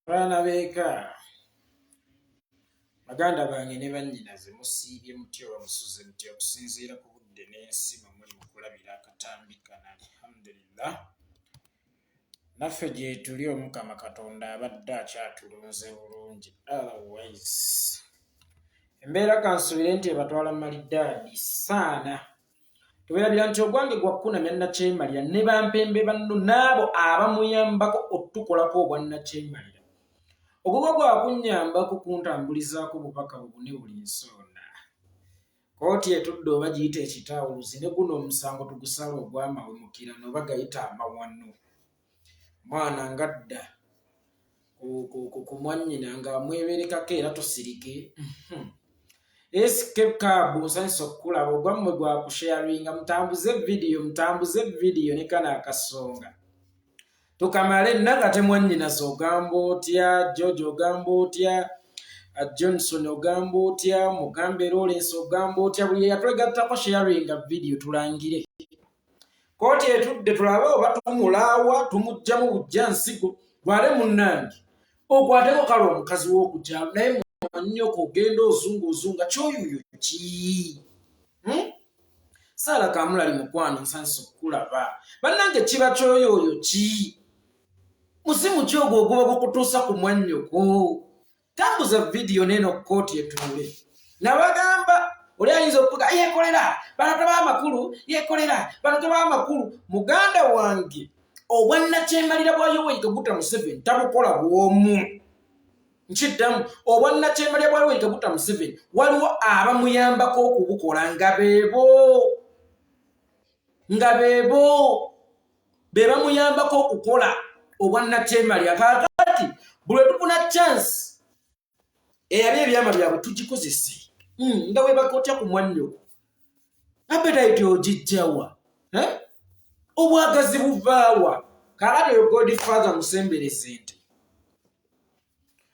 Abaana b'eka, baganda bange ne bannyinaze musiibye mutya oba musuze mutya okusinziira ku budde n'ensi mwe muli mu kulabira akatambi kano alhamdulillah naffe gyetuli omukama katonda abadde akyatulunze bulungi otherwise embeera kansubire nti ebatwala malidaadi saana Tewerabira nti ogwange gwa kukunamya nnakyemalira ne bampembe banno n'abo abamuyambako otukolako obwannakyemalira. Ogugwo gwa kunnyambako kuntambulizaako bubaka bubune buli nsonda. Kkooti etudde oba giyite ekitaawuluzi ne guno omusango tugusale ogw'amawemukirano oba gayite amawano. Omwana ng'adda ku mwannyina ng'amweberekako era tusirike. Mhm. SK Cab nsanyuse okukulaba ogwammwe gwa kusharinga mutambuze vidiyo mutambuze vidiyo ne kano akasonga tukamale nakate mwannyinaze ogamba otya George ogamba otya Johnson ogamba otya Mugambe Lawrence ogamba otya buli eyatwegattako sharinga vidiyo tulangire Kkooti etudde tulabe oba tumulaawa tumugyamu bujja nsigo gwale munnange okwateko kale omukazi w'okukyalo naye mwannyoko ogenda ozunga ozunga kyoyuyo ki hmm? Saala Kamulali mukwano nsanyuse okukulaba bannange kiba kyoyooyo ki muzimu ki ogwo oguba gukutuusa ku mwannyoko Tambuza vidiyo neeno kkooti etuule. Nabagamba oli ayinza okuga yekolera bano taba amakulu yekolera bano taba amakulu. Muganda wange obwannakyemalira bwa Yoweri Kaguta Museveni tabukola bw'omu. Nkiddamu obwannakyemalira bwa Yoweri Kaguta Museveni waliwo abamuyambako okubukola nga beebo nga beebo be bamuyambako okukola obwannakyemalira kaakati buli lwe tufuna chance eyali ebyama byabwe tugikozese hmm, nga webaka otya ku mwannyoko appetite ogijjawa eh? Obwagazi buvaawa? Kaakati oyo godfather musembereze nti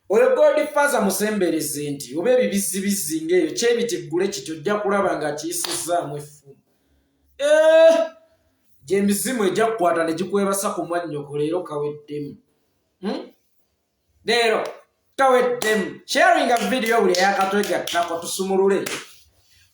oyo godfather musembereze nti oba ebibizibizzi ngaeyo kyebitiggule kiti ojja kulaba nga kiyisizzaamu effumu eh! Gyemizimu ejja kukwata ne gikwebasa ku mwannyoko leero kaweddemu hmm? Leero kaweddemu. Sharinga vidiyo buli eyakatwegattako tusumulule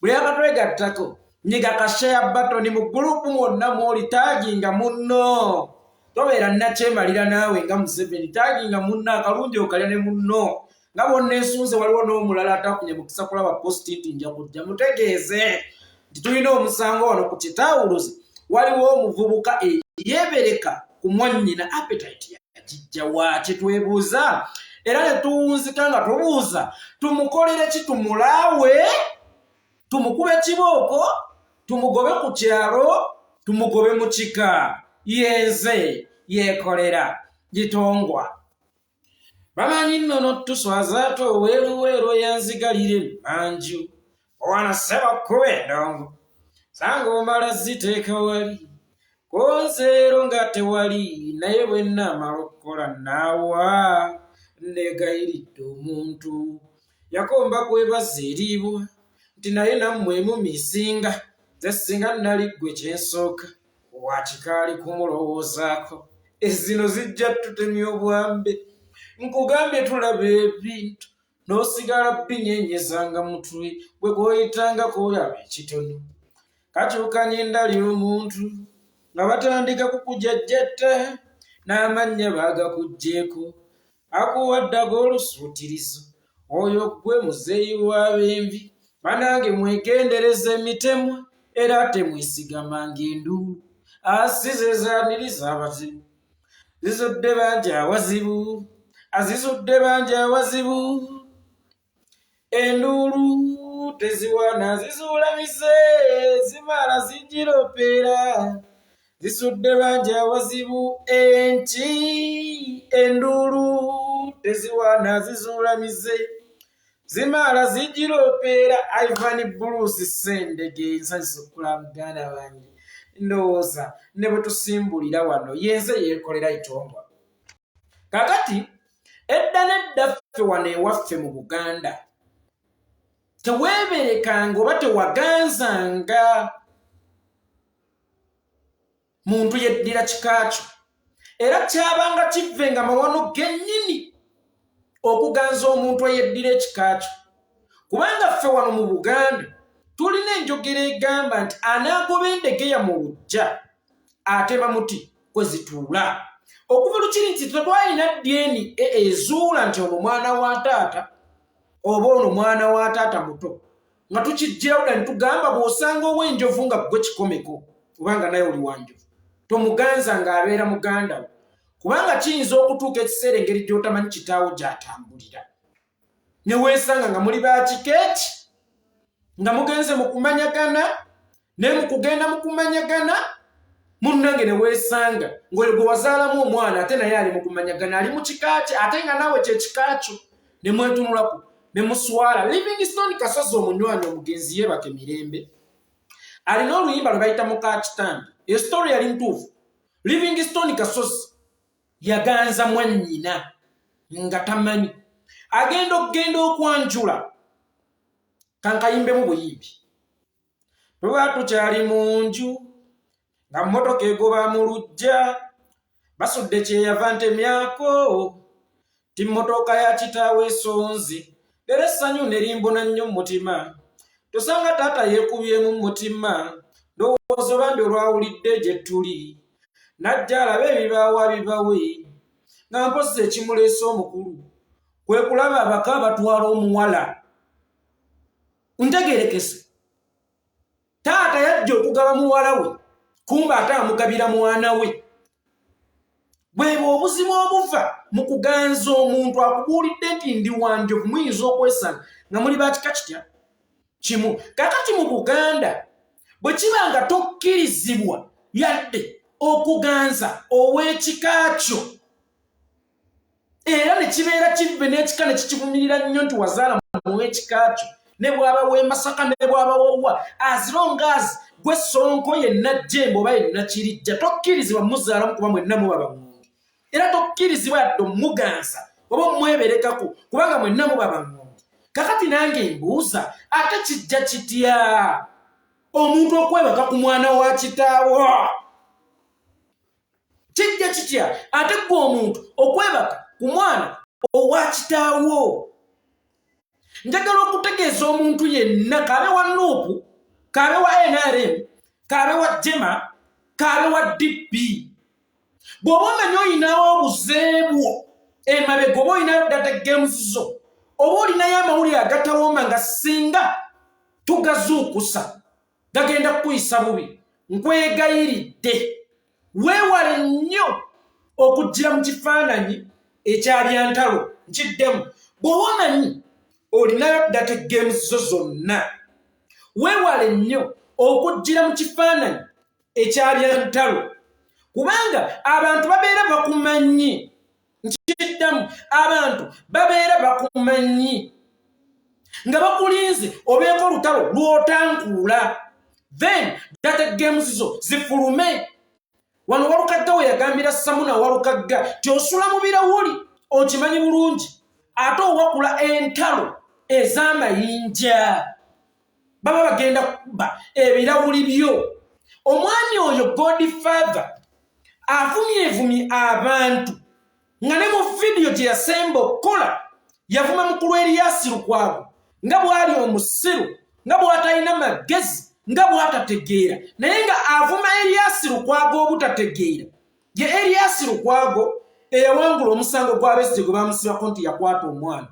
buli eyakatwegattako nyiga ka share button mu gulupu mwonna mwoli taginga munno tobeera nakyemalira naawe nga Museveni taginga munno akalungi okalya ne munno nga bwonneesunze waliwo n'omulala atafunye mukisa kulaba posti nti nja kujja mutegeeze nti tulina omusango wano ku kitaawuluzi waliwo omuvubuka eyeebereka ku mwannyina appetite yagijja wa kyetwebuuza era ne tuwunzika nga tubuuza tumukolere ki tumulaawe tumukube kibooko tumugobe ku kyalo tumugobe mu kika yenze yeekolera gitongwa Bamanyi nno n'otuswaza ate oweeruweeru oyanzigalira emmanju owana ssebo kkuba endongo sanga omala ziteeka wali konzeero nga tewali naye bwe nnaamala okukola naawa nneegayiridde omuntu yakomba kwebaza eriibwa nti naye nammwe mumisinga nze singa nnali ggwe kye nsooka Wakikaali kumulowoozaako ezino zijja tutemya obwambe nkugambye tulaba ebintu n'osigala binyenyezanga mutwe gwe gwoyitangako olaba ekitono kakyukanya endali omuntu nga batandika kukujajjatta n'amannya baagakuggyeeko Akuwadde ag'olusuutirizo oyo ggwe muzeeyi w'abenvi banange mwegendereza emitemwa era temwesigamanga enduulu asize zaaniriza abazibu zizudde bangi awazibu azizudde bangi awazibu Enduulu teziwaana zizuula mize zimala zigiropeera zisudde bangi awazibu enti enduulu teziwaana zizuula mize zimala zigiropeera. Ivan Bruce Ssendege nsanyusa okukula muganda wange ndowooza ne bwe tusimbulira wano yenze yeekolera itongwa. Kakati edda nedda ffe wano ewaffe mu Buganda teweeberekanga oba tewaganzanga muntu yeddira kika kyo era kyabanga kivve nga mawano gennyini. okuganza omuntu eyeddira ekika kyo, kubanga ffe wano mu Buganda tulina enjogera egamba nti anaagoba endegeya mu luggya atema muti kwe zituula. Okuva lukiri nti tetwalina DNA ezuula nti ono mwana wa taata oba ono mwana wa taata muto, nga tukijjirawo ddala ne tugamba bw'osanga ow'enjovu nga ggwe kikomeko kubanga naye oli wa njovu, tomuganza ng'abeera muganda wo, kubanga kiyinza okutuuka ekiseera engeri gy'otamanyi kitaawo gy'atambulira ne weesanga nga muli ba kika eki, nga mugenze mu kumanyagana, naye mu kugenda mu kumanyagana munnange ne weesanga ng'oyo gwe wazaalamu omwana ate naye ali mu kumanyagana, ali mu kika kye, ate nga naawe kye kika kyo, ne mwetunulako ne muswala. Livingstone Kasozi omunywanyi omugenzi yeebaka emirembe, alina oluyimba lwe bayita muka kitambi. Esitori yali ntuufu. Livingstone Kasozi yaganza mwannyina nga tamanyi agenda okugenda okwanjula. Kankayimbemu buyimbi. Tuba tukyali mu nju nga mmotoka egoba mu luggya, basudde kyeyava ntemyako ti mmotoka ya kitaawe esonze, leero essanyu ne limbona nnyo mu mutima, tosanga taata yeekubyemu mu mutima, ndowooza obambi olwawulidde gye tuli n'ajja alabe ebibaawo abibawe, nga mpozzi ekimuleese omukulu kwe kulaba abaka abatwala omuwala. Ntegerekese, taata yajja okugaba muwala we, kumba ate amugabira mwana we. Bwebwe obuzibu obuva mu kuganza omuntu akubuulidde nti ndi wanjovu, muyinza okwesanga nga muli ba kika kitya kimu. Kakati mu Buganda bwe kiba nga tokkirizibwa yadde okuganza ow'ekika kyo, era ne kibeera kivve n'ekika ne kikivumirira nnyo nti wazaala muw'ekika kyo, ne bw'aba w'e Masaka ne bw'aba w'owa, as long as gwe Ssonko yenna Jjemba oba yenna Kirijja, tokkirizibwa muzaalamu kuba mwenna muba baŋŋonge. Era tokkirizibwa yadde omuganza oba omweberekako kubanga mwenna muba baŋŋonge. Kakati nange mbuuza, ate kijja kitya omuntu okwebaka ku mwana wa kitaawo? Kijja kitya ate gwe omuntu okwebaka ku mwana owa kitaawo? Njagala okutegeeza omuntu yenna, kaabe wa Nuupu, kaabe wa NRM, kaabe wa Jema, kaabe wa DP, bw'oba omanyi olinawo obuzeebwo emabega, oba olinayo data games zo, oba olinayo amawulire agatawooma nga singa tugazuukusa gagenda kukuyisa bubi, nkwegayiridde weewale nnyo okujjira mu kifaananyi ekya byantalo. Nkiddemu, bw'oba omanyi olinayo data games zo zonna, weewale nnyo okujjira mu kifaananyi ekya byantalo, kubanga abantu babeera bakumanyi. Nkiddamu, abantu babeera bakumanyi nga bakulinze obeeko olutalo lw'otankuula, then data games zo zifulume. Wano Walukagga we yagambira Samuna Walukagga ti osula mu birawuli, okimanyi bulungi, ate owakula entalo ez'amayinja, baba bagenda kukuba ebirawuli byo. Omwami oyo Godfather avumyevumye abantu, nga ne mu vidiyo gye yasemba okukola yavuma mukulu Erias Lukwago nga bw'ali omusiru, nga bw'atalina magezi, nga bw'atategeera, naye nga avuma Erias Lukwago obutategeera. Ye Erias Lukwago eyawangula omusango gwa Besigye gwe bamusibako nti yakwata omwana.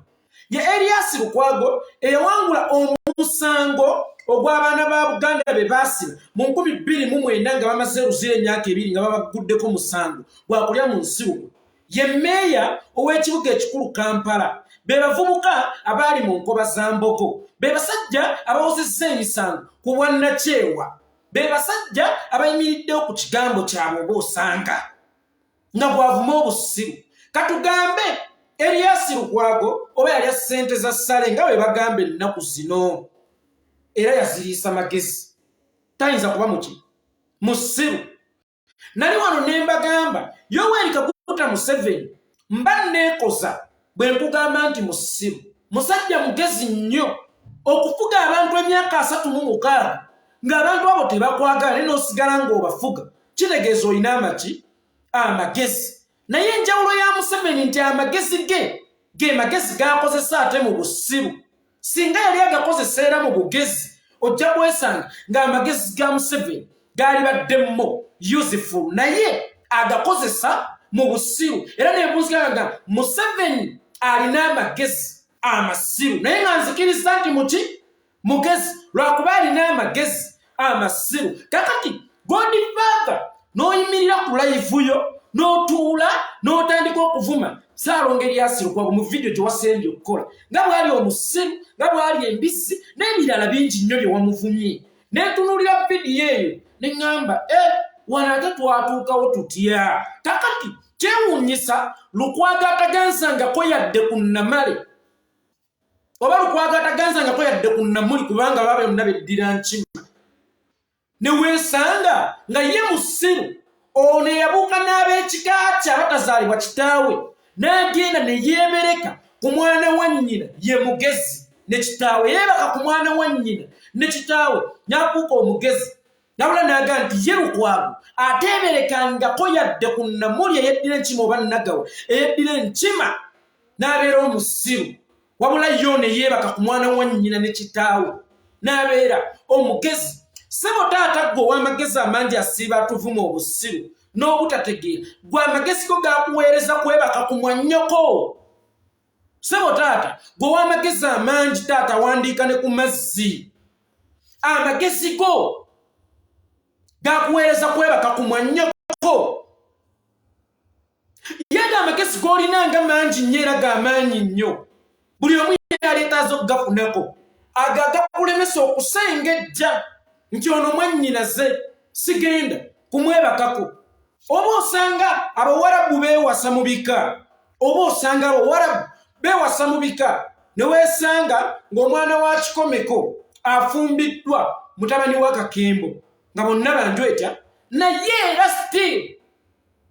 Ye Erias Lukwago eyawangula omusango ogw'abaana ba Buganda be baasiba mu 2009 nga bamaze Luzira emyaka 2 nga babaguddeko musango gwakulya mu nsibuko. Ye mmeeya ow'ekibuga ekikulu Kampala. Be bavubuka abaali mu nkoba za Mbogo. Be basajja abawozezza emisango ku bwannakyewa. Be basajja abayimiriddewo ku kigambo kyabwe oba osanga nga bw'avuma obusiru. Katugambe Erias Lukwago oba yalya ssente za ssale nga bwe bagamba ennaku zino, era yaziriisa magezi, tayinza kuba muki musiru. Nali wano ne mbagamba Yoweri Kaguta Museveni mba neekoza bwe nkugamba nti musiru. Musajja mugezi nnyo okufuga abantu emyaka 36 ng'abantu abo tebakwagala, naye n'osigala ng'obafuga, kitegeeza olina amaki amagezi. Naye enjawulo ya Museveni nti amagezi ge Ge magezi g'akozesa ate mu busiru. Singa yali agakozesa era mu bugezi, ojja kwesanga ng'amagezi ga Museveni gaalibadde mo useful, naye agakozesa mu busiru. Era nempunzikanga nga Museveni alina amagezi amasiru, naye nga nzikiriza nti muki mugezi lwakuba alina amagezi amasiru. Kakati Godfather, n'oyimirira ku live yo n'otuula n'otandika okuvuma Saalongo Erias Lukwago mu vidiyo gye wasembye okukola, nga bw'ali omusiru, nga bw'ali embizzi n'ebirala bingi nnyo bye wamuvumye. Netunuulira vidiyo eyo ne ŋŋamba, e wano ate twatuukawo tutya? Kakati kyewuunyisa, Lukwago atagansangako yadde ku Namale, oba Lukwago ataganzangako yadde ku Namuli, kubanga baba byonna beddira nkima, ne weesanga nga ye musiru ono eyabuuka n'ab'ekika kye abatazaalibwa kitaawe, n'agenda ne yeebereka ku mwana wa nnyina. Ye mugezi ne kitaawe, yeebaka ku mwana wa nnyina ne kitaawe n'afuuka omugezi. Nabula n'agaa nti ye Lukwago ateeberekangako yadde ku Namuli eyeddira enkima oba Nagawa eyeddira enkima n'abeera omusiru, wabula yo ne yeebaka ku mwana wa nnyina ne kitaawe n'abeera omugezi. Sebo taata, ggwe ow'amagezi amangi asiiba atuvuma obusiru n'obutategeera, gwe amagezi go gakuweereza kwebaka ku mwannyoko? Sebo taata, gwe ow'amagezi amangi, taata wandiika ne ku mazzi, amagezi go gakuweereza kwebaka ku mwannyoko? Yega amagezi g'olina nga mangi nnyo era g'amaanyi nnyo, buli omu yaleetaaza okugafunako. Ago agakulemesa okusengejja nti ono mwannyinaze sigenda kumwebakako. Oba osanga Abawarabu beewasa mu bika, oba osanga Abawarabu beewasa mu bika, ne weesanga ng'omwana wa Kikomeko afumbiddwa mutabani wa Kakembo, nga bonna bantu etya, naye era still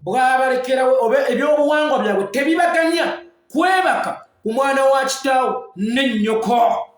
bwabalekerawo oba ebyobuwangwa byabwe tebibaganya kwebaka ku mwana wa kitaawo ne nnyoko.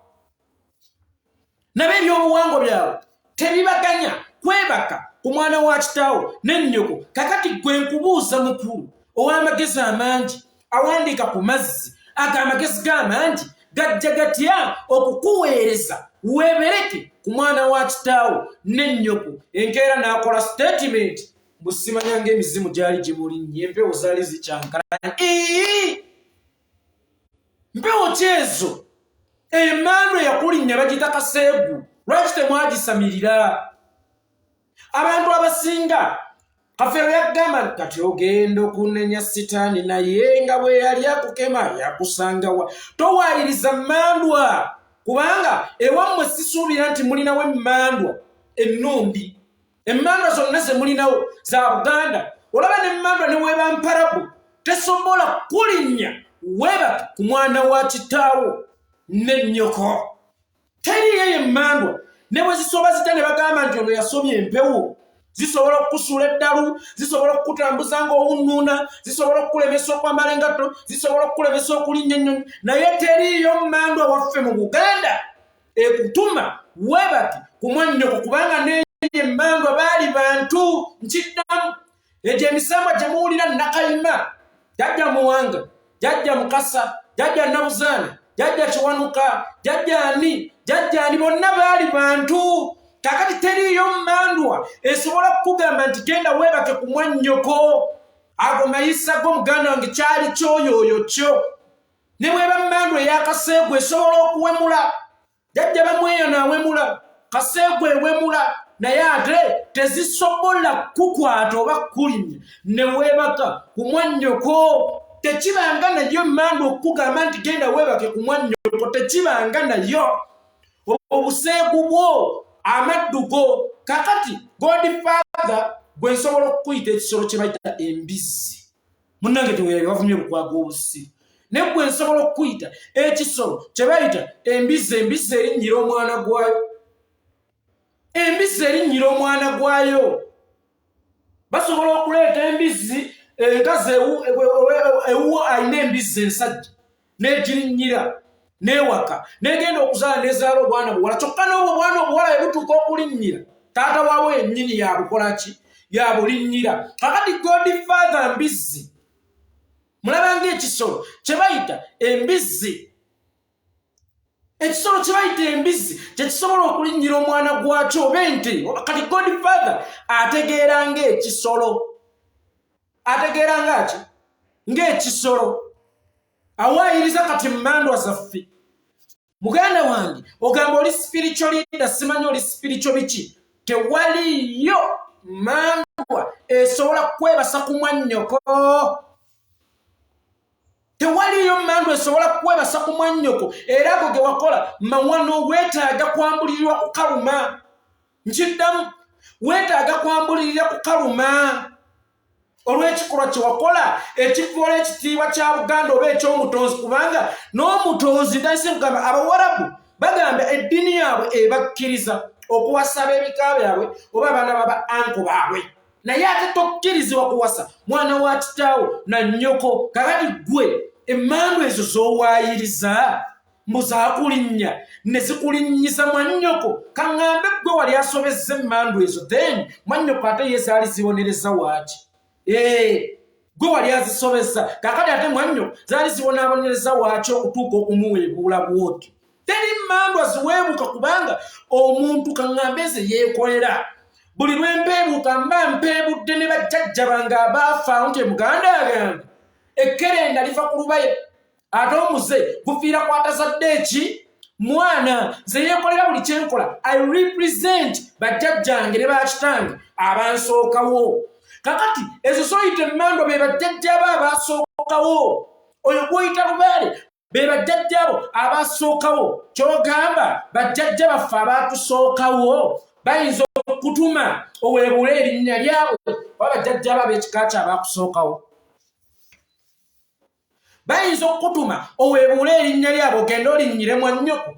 Nabo ebyobuwangwa byabwe tebibaganya kwebaka ku mwana wa kitaawo ne nnyoko. Kakati gwe nkubuuza, mukulu ow'amagezi amangi awandiika ku mazzi, ago amagezi g'amangi gajja gatya okukuweereza weebereke ku mwana wa kitaawo ne nnyoko? Enkeera n'akola statement mbu simanya ng'emizimu gyali gimulinnye, empewo zaali zikyankalanya. Mpewo kyezo? Emmandu eyakulinnya bagiyita kaseegu, lwaki temwagisamirira? Abantu abasinga Kafeero yagamba nti kati ogenda okunenya sitaani, naye nga bwe yali akukema yakusangawa? Towaayiriza mmandwa, kubanga ewammwe sisuubira nti mulinawo emmandwa ennundi. Emmandwa zonna ze mulinawo za Buganda. Olaba nemmandwa ne weeba mparabu tesobola kulinnya weebaka ku mwana wa kitaawo ne nnyoko. Teriyo eyo emmandwa, ne bwe zisoba zitya ne bagamba nti ono yasomye empewo, zisobola okukusuula eddalu, zisobola okukutambuza ng'owunnuuna, zisobola okukulemesa okwambala engatto, zisobola okukulemesa okulinnya ennyonyi, naye teriiyo mmandwa waffe mu Buganda ekutuma weebake ku mwannyoko, kubanga neyo emmandwa baali bantu. Nkiddamu, egyo emisambwa gye muwulira, Nakayima, Jjajja Muwanga, Jjajja Mukasa, Jjajja Nabuzaana, Jjajja Kiwanuka, Jjajja ani, Jjajja ani, bonna baali bantu. Kakati teriiyo mmandwa esobola kukugamba nti genda weebake ku mwannyoko. Ago mayisa go, muganda wange, kyali kyoyooyo kyo. Ne bweba mmandwa ey'akaseegu esobola okuwemula, Jjajja Bamweyana awemula, Kaseegu ewemula, naye ate tezisobola kukwata oba kukulinnya ne weebaka ku mwannyoko. Tekibanga nayo emmandwa okukugamba nti genda weebake ku mwannyoko, tekibanga nayo. Obuseegu bwo, amaddu go. Kakati Godfather, gwe nsobola okukuyita ekisolo kye bayita embizzi. Munnange, teweerabye wavumye Lukwago obusiru, naye gwe nsobola okukuyita ekisolo kye bayita embizzi. Embizzi erinnyira omwana gwayo, embizzi erinnyira omwana gwayo. Basobola okuleeta embizzi enkazi ewuwo, alina embizzi ensajja, n'egirinnyira n'ewaka, n'egenda okuzaala, n'ezaala obwana buwala. Kyokka n'obwo obwana obuwala bwe butuuka okulinnyira, taata waabwe yennyini yabukola ki? Yabulinnyira. Kakati Godfather mbizzi, mulaba nga Ekisolo kye bayita embizzi, ekisolo kye bayita embizzi kyekisobola okulinnyira omwana gwakyo, oba ente. Kati Godfather ategeera ng'ekisolo, ategeera ngaki ng'ekisolo, awaayiriza kati mmandwa zaffe. Muganda wange, ogamba oli spiritual leader, simanyi oli spiritual biki, tewaliyo mandwa esobola kwebasa ku mwannyoko. Tewaliyo mandwa esobola kwebasa ku mwannyoko. Era ago ge wakola mawano, weetaaga kwambulirirwa kukaluma. Nkiddamu, weetaaga kwambulirira kukaluma olw'ekikolwa kye wakola ekivoola ekitiibwa kya Buganda oba eky'omutonzi, kubanga n'omutonzi ntandise kugamba Abawarabu bagamba eddiini yaabwe ebakkiriza okuwasa ab'ebika byabwe oba abaana baba anko baabwe, naye ate tokkirizibwa kuwasa mwana wa kitaawo na nnyoko. Kakati ggwe emmandu ezo z'owaayiriza mbu zaakulinnya ne zikulinnyiza mwannyoko, kaŋŋambe ggwe wali asobezza emmandu ezo, then mwannyoko ate ye zaali zibonereza waaki? Ee, gwe wali azisobezza, kakati ate mwannyoko zaali zibonaabonereza waaki okutuuka okumuweebuula bwoti? Teri mmandwa ziweebuuka, kubanga omuntu kaŋŋambe nze yeekolera. Buli lwe mpeebuuka mba mpeebudde ne bajjajja bange abaafaawo, nti Muganda agamba ekkerenda liva ku lubaye, ate omuze gufiira kwatazadde eki mwana. Nze yeekolera buli kyenkola, I represent bajjajjange ne bakitange abansookawo. Kakati ezo zoyita emmandwa be bajjajjabo abasookawo. Oyo gwoyita lubaale be bajjajjabo abasookawo. Kyogamba bajjajja baffe abatusookawo bayinza okutuma oweebuula erinnya lyabwe, oba bajjajjabo ab'ekika kyo abakusookawo bayinza okukutuma oweebuula erinnya lyabwe ogende olinnyire mwannyoko?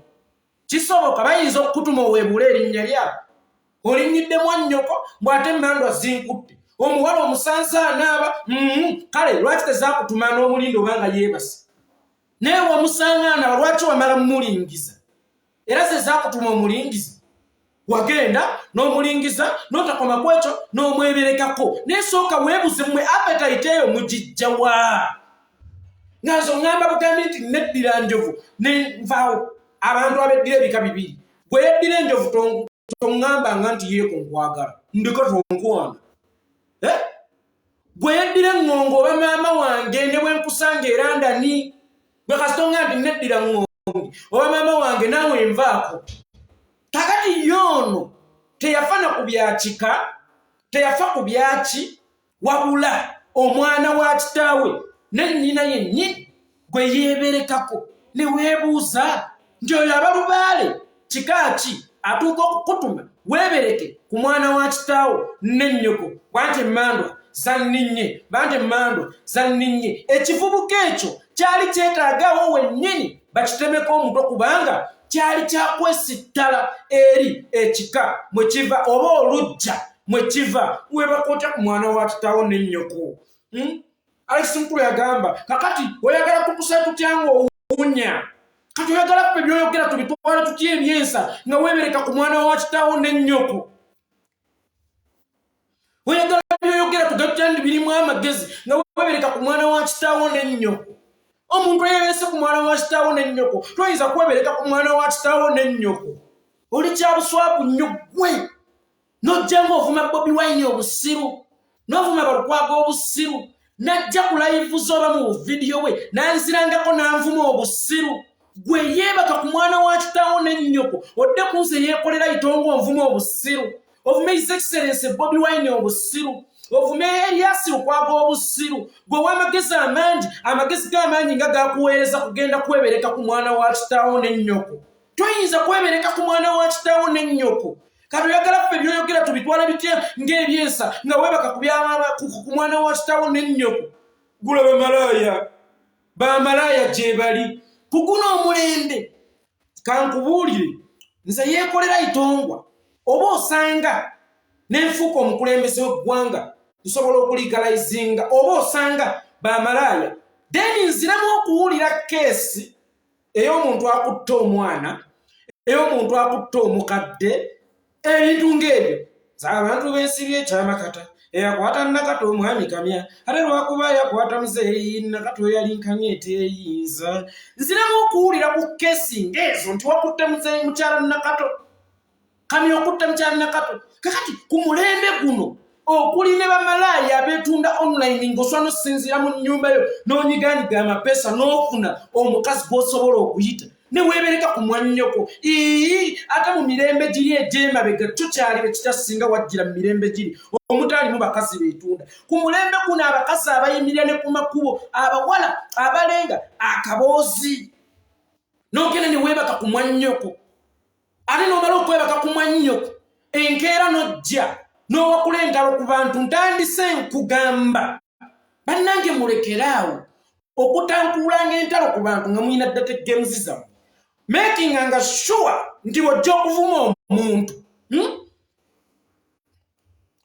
Kisoboka? Bayinza okukutuma oweebuula erinnya lyabwe olinnyidde mwannyoko, mbw'ate emmandwa zinkutte, omuwala omusanze anaaba? Kale lwaki tezakutuma n'omulindo obanga yeebase, naye wamusanga anaaba? Lwaki wamala mumulingiza? Era ze zakutuma omulingiza, wagenda n'omulingiza, n'otakoma ku ekyo n'omweberekako. Naye sooka weebuze, mmwe appetite eyo mugijja wa? Nga nze oŋŋamba bugambi nti neddira njovu nenvaawo. Abantu abeddira ebika bibiri, gwe yeddira enjovu toŋŋambanga nti yeeko nkwagala, ndiko tonkwana. Eh? Gwe yeddira eŋŋongo oba maama wange ne bwe nkusanga era ndani, gwe kasita oŋŋamba nti neddira ŋŋonge oba maama wange, naawe nvaako. Kakati yoono teyafa na ku byakika, teyafa ku byaki, wabula omwana wa kitaawe ne nnyina yennyini gwe yeeberekako, ne weebuuza nti oyo abalubaale kika ki atuuka okukutuma weebereke ku mwana wa kitaawo ne nnyoko? Bwanti emmandwa zanninnye, banti emmandwa zanninnye. Ekivubuka ekyo kyali kyetaagaawo wennyini bakitemeko omutwe, kubanga kyali kyakwesittala eri ekika mwe kiva oba olujja mwe kiva. Webakwota ku mwana wa kitaawo ne nnyoko, Alex Mukulu yagamba, kakati oyagala kukusa tutya nga owunya? Kati oyagala ffe byoyogera tubitwale tutya ebyensa nga weebereka ku mwana wa kitaawo ne nnyoko? Oyagala byoyogera tugatutya nti birimu amagezi nga weebereka ku mwana wa kitaawo ne nnyoko? Omuntu eyebeese ku mwana wa kitaawo ne nnyoko, toyinza kwebereka ku mwana wa kitaawo ne nnyoko. Oli kyabuswavu nnyo ggwe, n'ojja ng'ovuma Bobi Wine obusiru, n'ovuma Balukwaga obusiru, najja ku live z'oba mu vidiyo we nanzirangako n'anvuma obusiru. Gwe yeebaka ku mwana wa kitaawo ne nnyoko, odde ku nze yeekolera itongo onvuma obusiru, ovume His Excellence Bobi Wine obusiru, ovume Erias Lukwago obusiru. Gwe w'amagezi amangi, amagezi g'amaanyi nga gakuweereza kugenda kwebereka ku mwana wa kitaawo ne nnyoko. Toyinza kwebereka ku mwana wa kitaawo ne nnyoko. Kati oyagala ffe byoyogera tubitwala bitya ng'ebyensa nga weebaka ku mwana wa kitaawo ne nnyoko? Gula bamalaaya, bamalaaya gye bali ku guno omulembe. Kankubuulire, nze yeekolera itongwa, oba osanga nenfuuka omukulembeze w'eggwanga, nsobola okuligalizinga oba osanga bamalaaya, then nziramu okuwulira case ey'omuntu akutte omwana, ey'omuntu akutte omukadde, ebintu ng'ebyo. Abantu bensibye ekyamakata, Eyakwata Nakato omwami Kamya ate lwakuba yakwata muzeeyi Nakato yali nkamya eteyinza. Nziramu okuwulira ku kesi ng'ezo nti wakutte muzeeyi mukyala Nakato, Kamya okutte mukyala Nakato. Kakati ku mulembe guno okuli ne bamalaaya abeetunda online ng'osobola n'okusinziira mu nnyumba yo n'onyiganyiga amapeesa n'ofuna omukazi gw'osobola okuyita ne weebereka ku mwannyoko. Ii, ate mu mirembe giri egy'emabega kyo kyalibe kitya singa wajjira mu mirembe giri omutaalimu bakazi beetunda? Ku mulembe guno abakazi abayimirira ne ku makubo, abawala abalenga akaboozi, n'ogenda ne weebaka ku mwannyoko, ate n'omala okwebaka ku mwannyoko enkeera n'ojja n'owakula entalo ku bantu. Ntandise nkugamba bannange, mulekeraawo okutankuulanga entalo ku bantu nga mulina dirty games zammwe. Makinga nga sure nti bw'ojja okuvuma omuntu,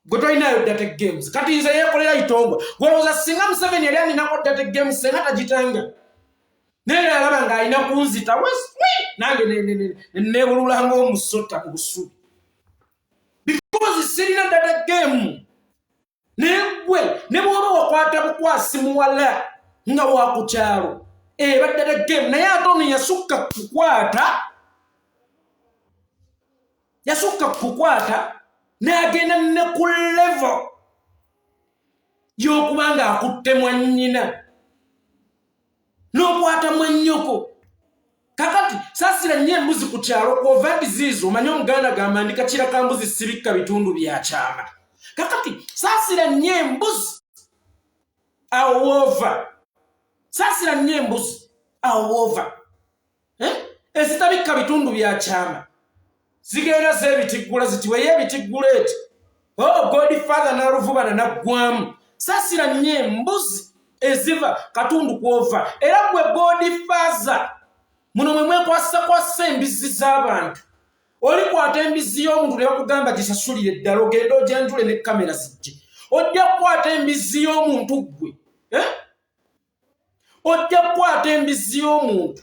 Gwe tolinayo dirty games. Kati nze yeekolera Itongwa, gwolowooza singa Museveni yali aninako dirty games senga tagitanga? Naye alaba ng'alina kunzita weswi, nange neebulula ng'omusota mu busubi because sirina dirty game. Naye gwe ne bw'oba wakwata bukwasi muwala nga wa ku kyalo, eba dirty game. Naye ate ono yasukka kukwata n'agenda ne ku level y'okuba ng'akutte mwannyina n'okwata mwannyoko. Kakati saasira nnyo embuzi ku kyalo kwova nti ziizo omanye Omuganda gamba ndi kakira ka mbuzi sibikka bitundu bya kyama. Kakati saasira nnyo embuzi awo woova, saasira nnyo embuzi awo woova, eh? Ezitabikka bitundu bya kyama zigenda zeebitiggula ziti weyeebitiggula eti. Oh, Godfather n'aluvubana naggwamu. Saasira nnyo embuzi eziva katundu kwova. Era gwe Godfather, muno mwe mwekwasakwasa embizzi z'abantu. Olikwata embizzi y'omuntu ne bakugamba gisasulire eddala, ogende ogyanjule ne kamera zijje. Ojja kukwata embizzi y'omuntu ggwe, eh? Ojja kukwata embizzi y'omuntu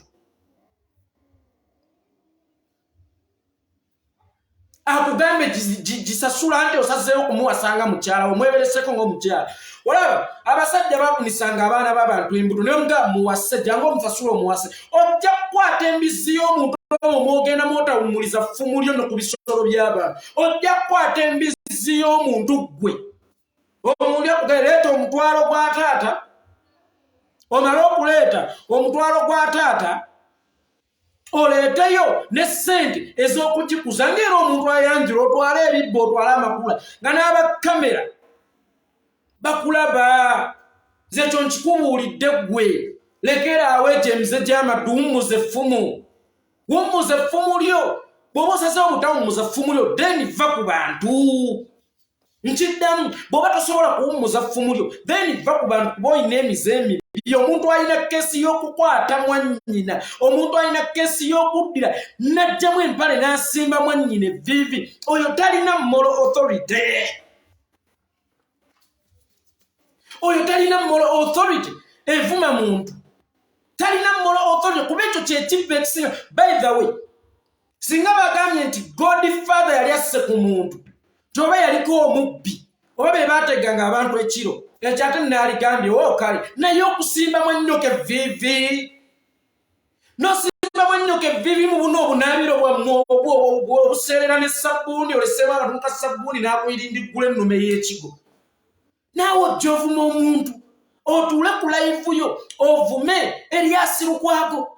akugambe gisasula nti osazeewo kumuwasanga mukyala omwebereseko ngaomukyala. Olaba abasajja bakunisanga abaana b'abantu embuto naye omugaa muwase, jangu omusasula omuwase. Ojja kukwata embizzi y'omuntu omwo mwogenda mwotawumuliza ffumu lyo no ku bisolo by'abantu. Ojja kukwata embizzi y'omuntu ggwe, omuntu akugaye leeta omutwalo gwa taata, omale okuleeta omutwalo gwa taata oleeteyo ne ssente ez'okugikuza ngaera omuntu ayanjula, otwale ebibba, otwale amakula nga n'abakamera bakulaba. Nze ekyo nkikubuulidde ggwe, lekeraawo egyo emize gy'amaddu, wummuza effumu, wummuza effumu lyo. Bw'oba osazeewo obutawummuza ffumu lyo, then va ku bantu. Nkiddamu, bw'oba tosobola kuwummuza ffumu lyo, then va ku bantu, kuba olina emize emibi. Omuntu alina kesi y'okukwata mwannyina, omuntu alina kesi y'okuddira n'aggyamu empale n'asimba mwannyina evviivi, oyo talina moral authority, oyo talina moral authority evuma muntu, talina moral authority, kuba ekyo kyekibba ekisinga. By the way, singa bagambye nti Godfather yali asse ku muntu, toba yaliko omubbi oba be bateganga abantu ekiro ekyo, ate naaligambye o kale. Naye okusimbamu ennyoka evviivi, nosimbamu ennyoka evviivi mu buno obunaabiro bwammwe obwo obuseerera ne sabbuuni, oleseemu akatundu ka sabbuuni n'akuyirindiggula ennume y'ekigo, naawe ojja ovuma omuntu, otuule ku live yo ovume Erias Lukwago,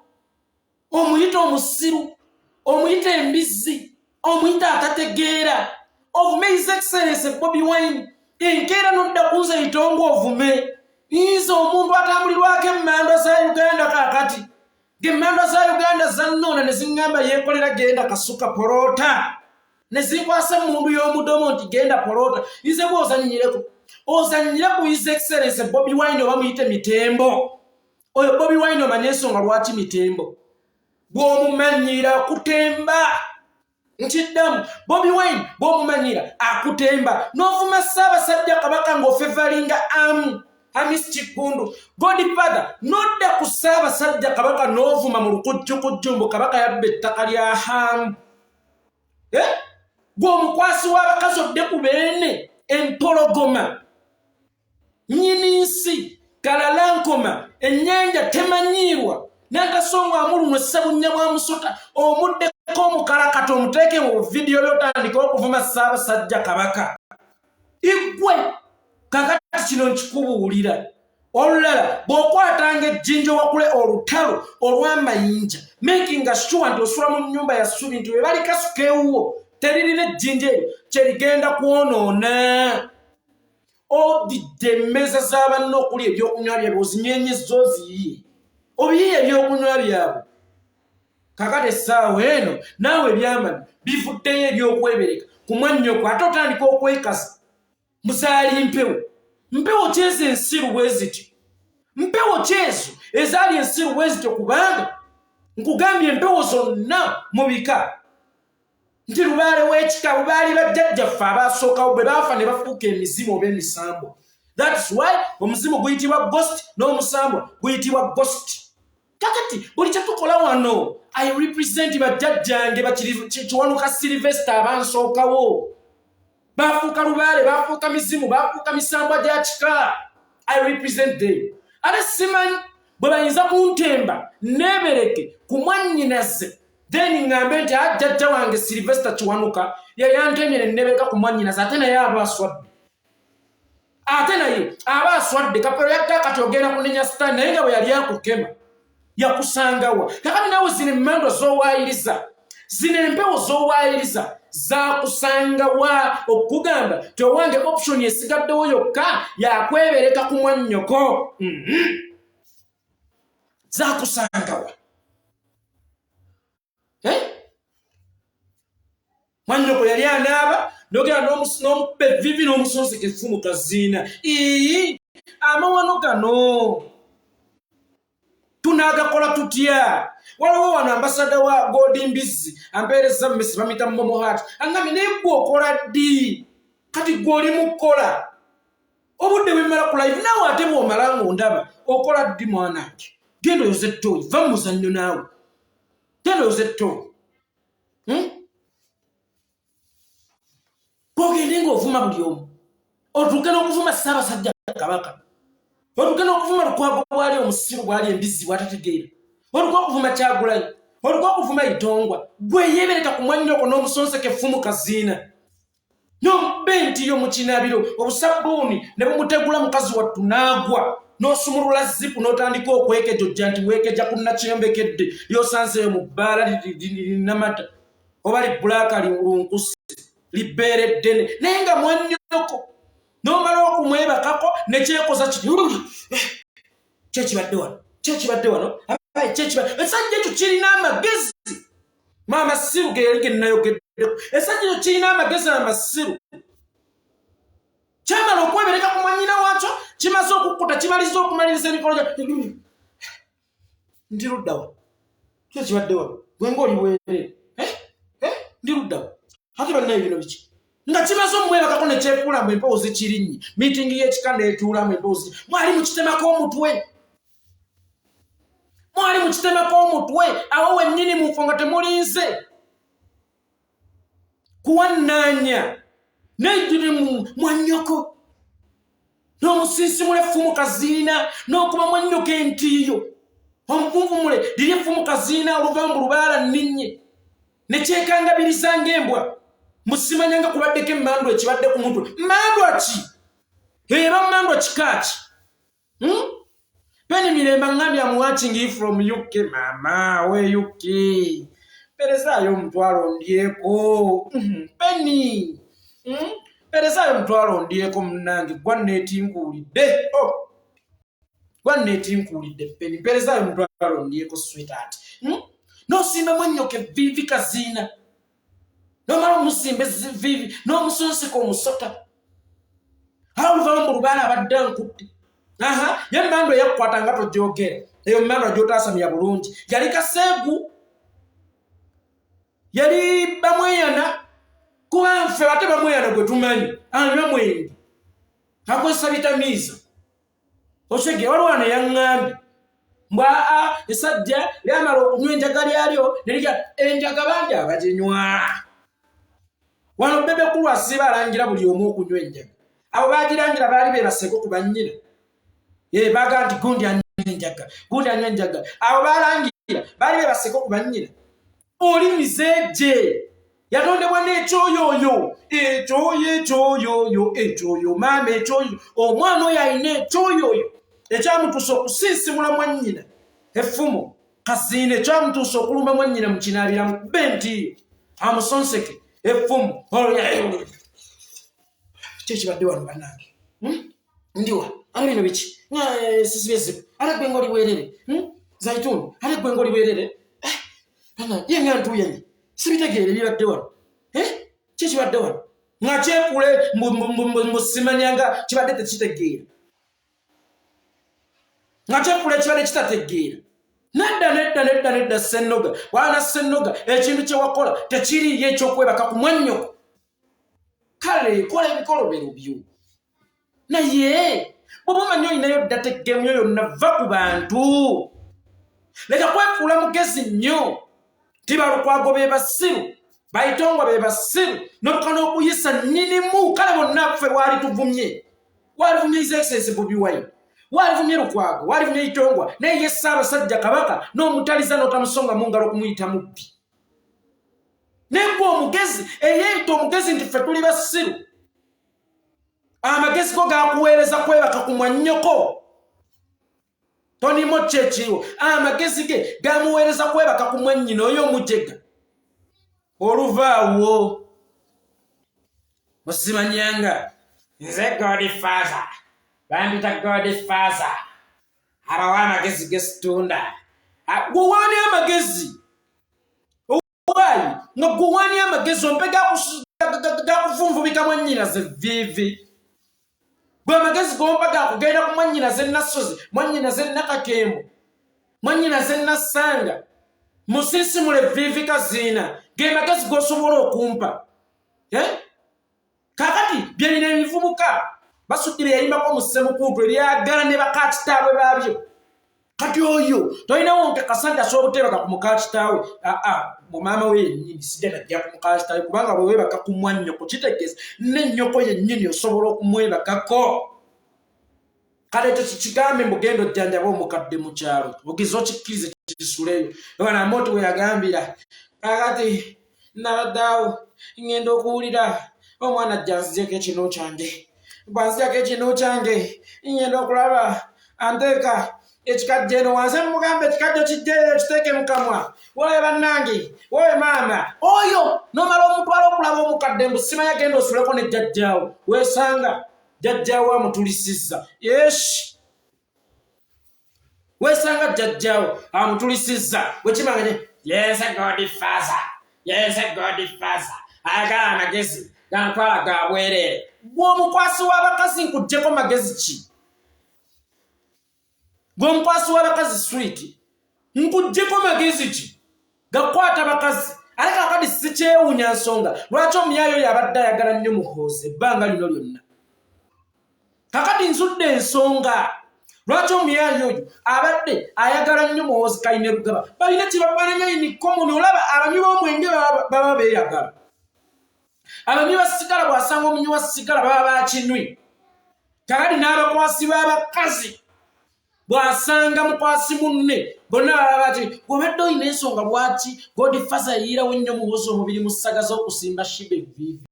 omuyita omusiru, omuyita embizzi, omuyita atategeera, ovume His Excellence Bobi Wine, enkeera nodda kunze Itongo ovume nze omuntu atambulirwako emmandwa za Uganda. Kaakati ng'emmandwa za Uganda zannoona ne ziŋŋamba yeekolera genda kasuka poloota, ne zinkwasa emmundu y'omudomo nti genda poloota. Nze gwe ozannyireko, ozannyire ku His Excellence Bobi Wine, oba muyite mitembo oyo Bobi Wine. Omanye ensonga lwaki mitembo bw'omumanyira kutemba. Nkiddamu, Bobi Wine bw'omumanyira akutemba n'ovuma Ssaabasajja Kabaka ng'ofevalinga amu Hamis Kiggundu. Godfather, nodda ku Ssaabasajja Kabaka n'ovuma mu lukujjukujju mbu Kabaka yabba ettaka lya Hamu, eh? Gwe omukwasi w'abakazi odde ku beene. Empologoma nyini nsi kalalankoma ennyanja temanyiirwa nantasonga amulumwe ssebunnya bwa musota omuddeko omukalakata omuteeke mu vidiyo byotandika okuvuma Ssaabasajja Kabaka. Igwe kakati kino nkikubuulira olulala, bw'okwatanga ejjinja owakule olutalo olw'amayinja, making sure nti osula mu nnyumba ya ssubi, nti bwe balikasuka ewuwo teririna ejjinja eryo kyerigenda kwonoona. Odidde emmeeza z'abanna okuli ebyokunywa byabwe, ozinyenyeza, oziyiye, obiyiye ebyokunywa byabwe. Kakati essaawa eno naawe ebyamanyi bivuddeyo ebyokwebereka ku mwannyoko, ate otandika okwekaza muzaali mpewo. Mpewo kyezo ensiru bwe zityo, mpewo kyezo ezaali ensiru bwe zityo, kubanga nkugambye empewo zonna mu bika nti lubaale w'ekika bwe baali bajjajjaffe abaasookawo bwe baafa ne bafuuka emizimu oba emisambo. That's why omuzimu guyitibwa ghost n'omusambwa guyitibwa ghost. Kakati buli kyetukola wano, I represent bajjajjange Kiwanuka Silvester abansookawo. Bafuuka lubaale, bafuuka mizimu, bafuuka misambwa gya kika. I represent them. Ate simanyi bwe bayinza kuntemba neebereke ku mwannyinaze, then ŋŋambe nti ajjajja wange Silvester Kiwanuka yayantemye nennebereka ku mwannyinaze, ate naye aba aswadde, ate naye aba aswadde. Kapero yagga kati ogenda kunenya sitaani, naye nga bwe yali akukema yakusangawa? Kakati naawe zino emmandwa z'owaayiriza, zino empewo z'owaayiriza zakusangawa okugamba ti owange option esigaddewo yokka yakwebereka ku mwannyoko? Zakusangawa? Eh? Mwannyoko yali anaaba, nogera n'omukuba evvivi n'omusonseka effumu kaziina. Ii, amawano gano tunaagakola tutya? Waliwo wano ambasada wa Godi Mbizzi ampeereza mmesi, bamita Momohat, aŋŋambye, naye gwe okola ddi? Kati gwe oli mu kukola obudde bwemmala ku live naawe, ate bw'omala ng'ondaba okola ddi? Mwanange, genda oyoze ettooyi, va mu muzannyo naawe, genda oyoze ettooyi. Gwogende ng'ovuma buli omu, otuuke n'okuvuma Ssaabasajja Kabaka, otuuke n'okuvuma Lukwago bwali omusiru bwali embizzi bwatategeera, oluka okuvuma Kyagulanyi, oluka okuvuma Itongwa. Gwe yeebereka ku mwannyoko n'omusonseka effumu kaziina n'omuba entiyo mu kinabiro, obusabbuuni ne bumutegula mukazi wattu n'agwa, n'osumulula zipu n'otandika okwekejojja nti weekeja ku nakyembekedde lyosanzeeyo mu bbaala linamata oba libbulaaka lunkusi libbeere ddene, naye nga mwannyoko n'omala okumwebakako nekyekoza kiti kyekibadde wano, kyekibadde wano, ekisajja ekyo kirina amagezi maama siru ge yali genayogeddeko. Esajja ekyo kirina amagezi amasiru. Kyamala okwebereka ku mwanyina waakyo, kimaze okukkuta, kimaliza okumaliriza emikolo gya ndi luddawa kyekibadde wano, gwe ngaoli bwerere eh? Eh? Ndi luddawa ate bannaye bino biki? Nga kimaze omwebakako nekyefuula mbu empewo zikirinnye, miitingi y'ekika neetuulamu empewo mwali mukitemako omutwe, mwali mukitemako omutwe awo wennyini mufo nga temulinze kuwannaanya nejjiri mwannyoko n'omusinsimula effumu kaziina n'okuba mwannyoko entiiyo omukunvumule liri effumu kaziina oluva mbu lubaala nninnye nekyekangabiriza ng'embwa musimanya nga kubaddeko emmandwa ekibadde ku mutwe. Mmandwa ki eba? Mmandwa kika ki? Hmm? Penny Mirembe ngambye, "I'm watching you from UK." Mama we UK, perezaayo 500 ndyeko. Penny, Perezaayo 500 ndyeko munnange, gwa neetinkuulidde. Oh. Gwa neetinkuulidde Penny, mperezaayo 500 ndyeko, sweetheart. N'osimba mwannyoko evviivi kaziina, n'omala omusimba evviivi n'omusonseka omusota awo oluvamu mu lubaala abadde ankutte. Aha, ye mmandwa eyakukwata nga togyogera, eyo mmandwa gy'otaasamya bulungi yali kaseegu, yali bamweyana, kuba nfe ate bamweyana gwe tumanyi anywa mwenge, akozesa bitamiiza. Osege waliwo wano yaŋŋambye mbw aa esajja lyamala okunywa enjaga lyalyo nerya enjaga bangi abaginywa wano. Bebe Cool asiiba alangira buli omu okunywa enjaga. Abo bagirangira baali bebaseeko ku bannyina. Baga nti gundi anywa enjaga, gundi anywa enjaga. Abo balangira baali bebaseeko ku bannyina. Oli mizeeje yatondebwa n'ekyoyoyo, ekyoyo, ekyoyoyo, ekyoyo, maama, ekyoyo. Omwana oyo alina ekyoyoyo ekyamutuusa okusinsimula mwannyina effumu kaziina, ekyamutuusa okulumba mwannyina mu kinaabira mukube ntiyo amusonseke effumu. Kyekibadde wano bannange, Ndiwa ate bino biki? Sisibye zibu ate gwe ngoli bwerere, Zaituni, ate gwe ngoli bwerere. Eh, ye nga ntuuyenye sibitegeere ebibadde wano. Eh, kikibadde wano nga kyekule mbusimanya nga kibadde tekitegeera, nga kyekule kibadde kitategeera. Nedda, nedda, nedda, nedda. Sennoga, bwana Sennoga, ekintu kyewakola tekiriyo ekyokwebaka ku mwannyoko. Kale kola ebikolobero byo, naye bwoba omanyi olinayo ddata eggemu yo yonna, va ku bantu. Leka kwefuula mugezi nnyo. Tibalukwago be basiru, bayitongwa be basiru, notuka n'okuyisa nnyinimu. Kale bonna ffe waali tuvumye, walivumye His Excellence Bobi Wine, walivumye Lukwago, walivumye Itongwa, naye ye Ssaabasajja Kabaka n'omutaliza n'otamusonga mu ngalo okumuyita mubbi. Naye gwe omugezi eyeeyita omugezi nti ffe tuli basiru, amagezi go gakuweereza kwebaka ku mwannyoko. Tonimo ki ekiriwo? Amagezi ge gamuweereza kwebaka ku mwannyina oyo omujega. Oluvaawo musimanyanga nze Godfather, bandita Godfather, abawa amagezi gesitunda. Gwe waani amagezi? Owaayi nga gwe waani amagezi? Ompe gakufunvubika mwannyinaze viivi. Gwe amagezi gompa gakugenda ku mwannyinaze Nassozi, mwannyinaze Nakakembo, mwannyinaze Nassanga, musisimula evviivi kaziina. Ge magezi g'osobola okumpa, eh? Kakati byerina ebivubuka basudde bye yayimbako mu Ssemukuutu ebyagala ne bakakitaabwe baabyo. Kati oyo tolinawo nkakasa nti asobola obuteebaka ku mukakitaawe. Aa, mu maama we yennyini sijja najja ku mukakitaawe, kubanga bwe weebaka ku mwannyoko kitegeeza n'ennyoko yennyini osobola okumwebakako. Kale ekyo kikigambe mbu genda ojjanjaba omukadde mu kyalo, ogize okikkirize kisuleyo. Wanamooti we yagambira, kakati nabadde awo ŋŋenda okuwulira omwana ajja nzijeko ekinu kyange. Bwanzijako ekinu kyange, ŋŋenda okulaba anteeka ekikajjo eno wansi. Mugamba ekikajjo kijjeeyo kiteeke mu kamwa. Wowe bannange, wowe maama oyo, nomala omutwala okulaba omukadde mbu simanya genda osuleko ne jjajjaawo. Weesanga jjajjaawo amutulisizza. Yeshi, weesanga jjajjaawo amutulisizza. Wekimanga yeze Godfather, yeze Godfather ayagala amagezi gantwala ga bwereere. Gwe omukwasi w'abakazi, nkuggyeko magezi ki? Gwe omukwasi w'abakazi switi, nkuggyeko magezi ki gakwata bakazi? Ate kakati sikyewuunya nsonga lwaki omuyaayo oyo abadde ayagala nnyo Muhoozi ebbanga lino lyonna. Kakati nzudde ensonga lwaki omuyaayo oyo abadde ayagala nnyo Muhoozi Kainerugaba. Balina kyebafaananya in common. Olaba abanywi b'omwenge baba beeyagala, abanywi ba sigala bw'asanga omunywi wa sigala baba bakinywi. Kakati n'abakwasi b'abakazi bw'asanga mukwasi munne bonna baba bati gwobadde olina ensonga lwaki Godfather yayiirawo nnyo Muhoozi omubiri mu ssaga z'okusimba Sheebah evviivi.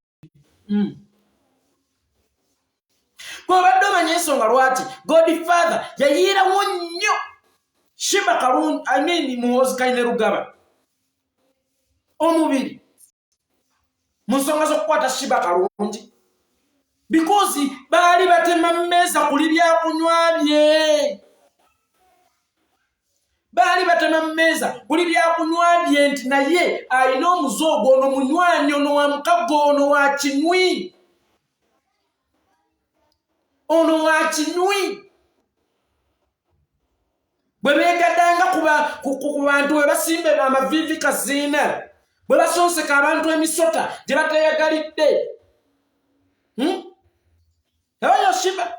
Gwobadde omanya ensonga lwaki Godfather yayiirawo nnyo Sheebah Kalungi, I mean Muhoozi Kainerugaba omubiri mu nsonga z'okukwata Sheebah Kalungi, because baali batema mmeeza kuli byakunywa bye, baali batema mmeeza kuli byakunywa bye nti naye alina omuze ogwo. Ono munywanyi, ono wa mukago, ono wa kinywi, ono wa kinywi. Bwe beegaddanga ku bantu, bwe basimba amaviivi kaziina, bwe basonseka abantu emisota gye bateyagalidde. Oyo Sheebah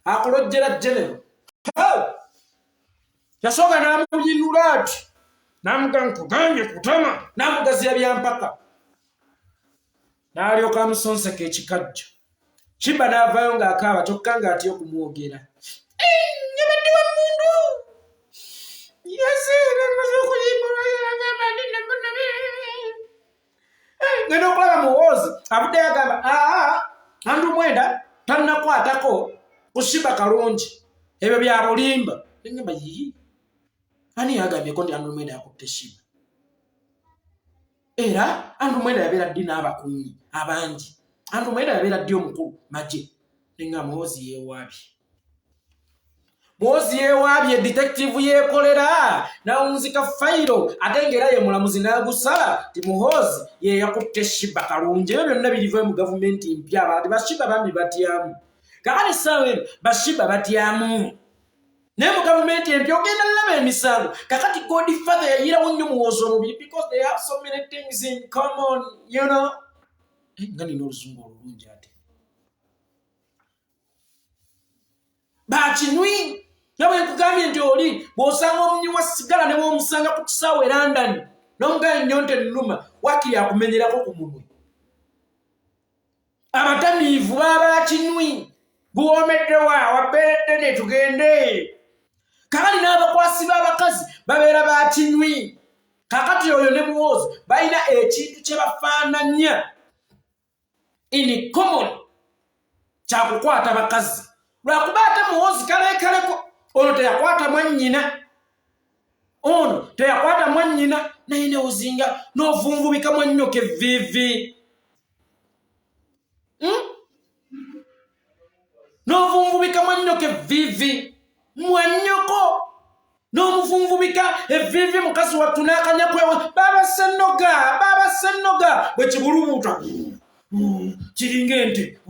akulojjera genero yasooka n'amuyinula ati n'amuga nkugambye kutama, n'amugaziya byampaka, n'alyoka amusonseka ekikajjo. Kiba n'avaayo ng'akaaba kyokka ng'atya okumwogera. Nyabadde wa mmundu ngenda okulaba Muhoozi avuddeyo agamba aa Andrew Mwenda tannakwatako ku Sheebah Kalungi, ebyo bya bulimba. Nengamba yiyi, ani yagambyeko nti Andrew Mwenda yakutte Sheebah? Era Andrew Mwenda yabeera ddi n'abakuumi abangi? Andrew Mwenda yabeera ddi omukulu magye? Nenga Muhoozi yeewaabye, Muhoozi yeewaabye, detective yeekolera n'awunzika fayiro, ate ng'era ye mulamuzi n'agusala ti Muhoozi ye yakutte Sheebah Kalungi. Ebyo byonna biriva mu gavumenti mpya. Abantu ba Sheebah bambi batyamu kakati essaawa eno, ba Sheebah batyamu, naye mu gavumenti empya ogenda laba emisango. Kakati Godfather yayirawo nnyo Muhoozi omubiri because they have so many things in common. Nga nina oluzungu olulungi ate bakinywi nga bwe nkugambye nti oli bw'osanga omunywi wa sigala ne bw'omusanga ku kisaawe e London n'omugayo ennyonta ennuma, wakiri akumenyerako ku munwe. Abatamiivu baba bakinywi, guwoomeddewa wabbeeredde ne tugende. Kakati n'abakwasi b'abakazi babeera bakinywi. Kakati oyo ne Muhoozi balina ekintu kye bafaananya in common, kyakukwata bakazi, lwakuba ate Muhoozi kalekaleko ono teyakwata mwannyina, ono teyakwata mwannyina, naye neozinga n'ovunvubika mwannyoko evviivi, N'ovunvubika mwannyoko evviivi, mwannyoko n'omuvunvubika evviivi, mukazi wattu n'akanya kwewa. Baba Ssennoga, baba Ssennoga bwe kibulubuuta kiringa ente.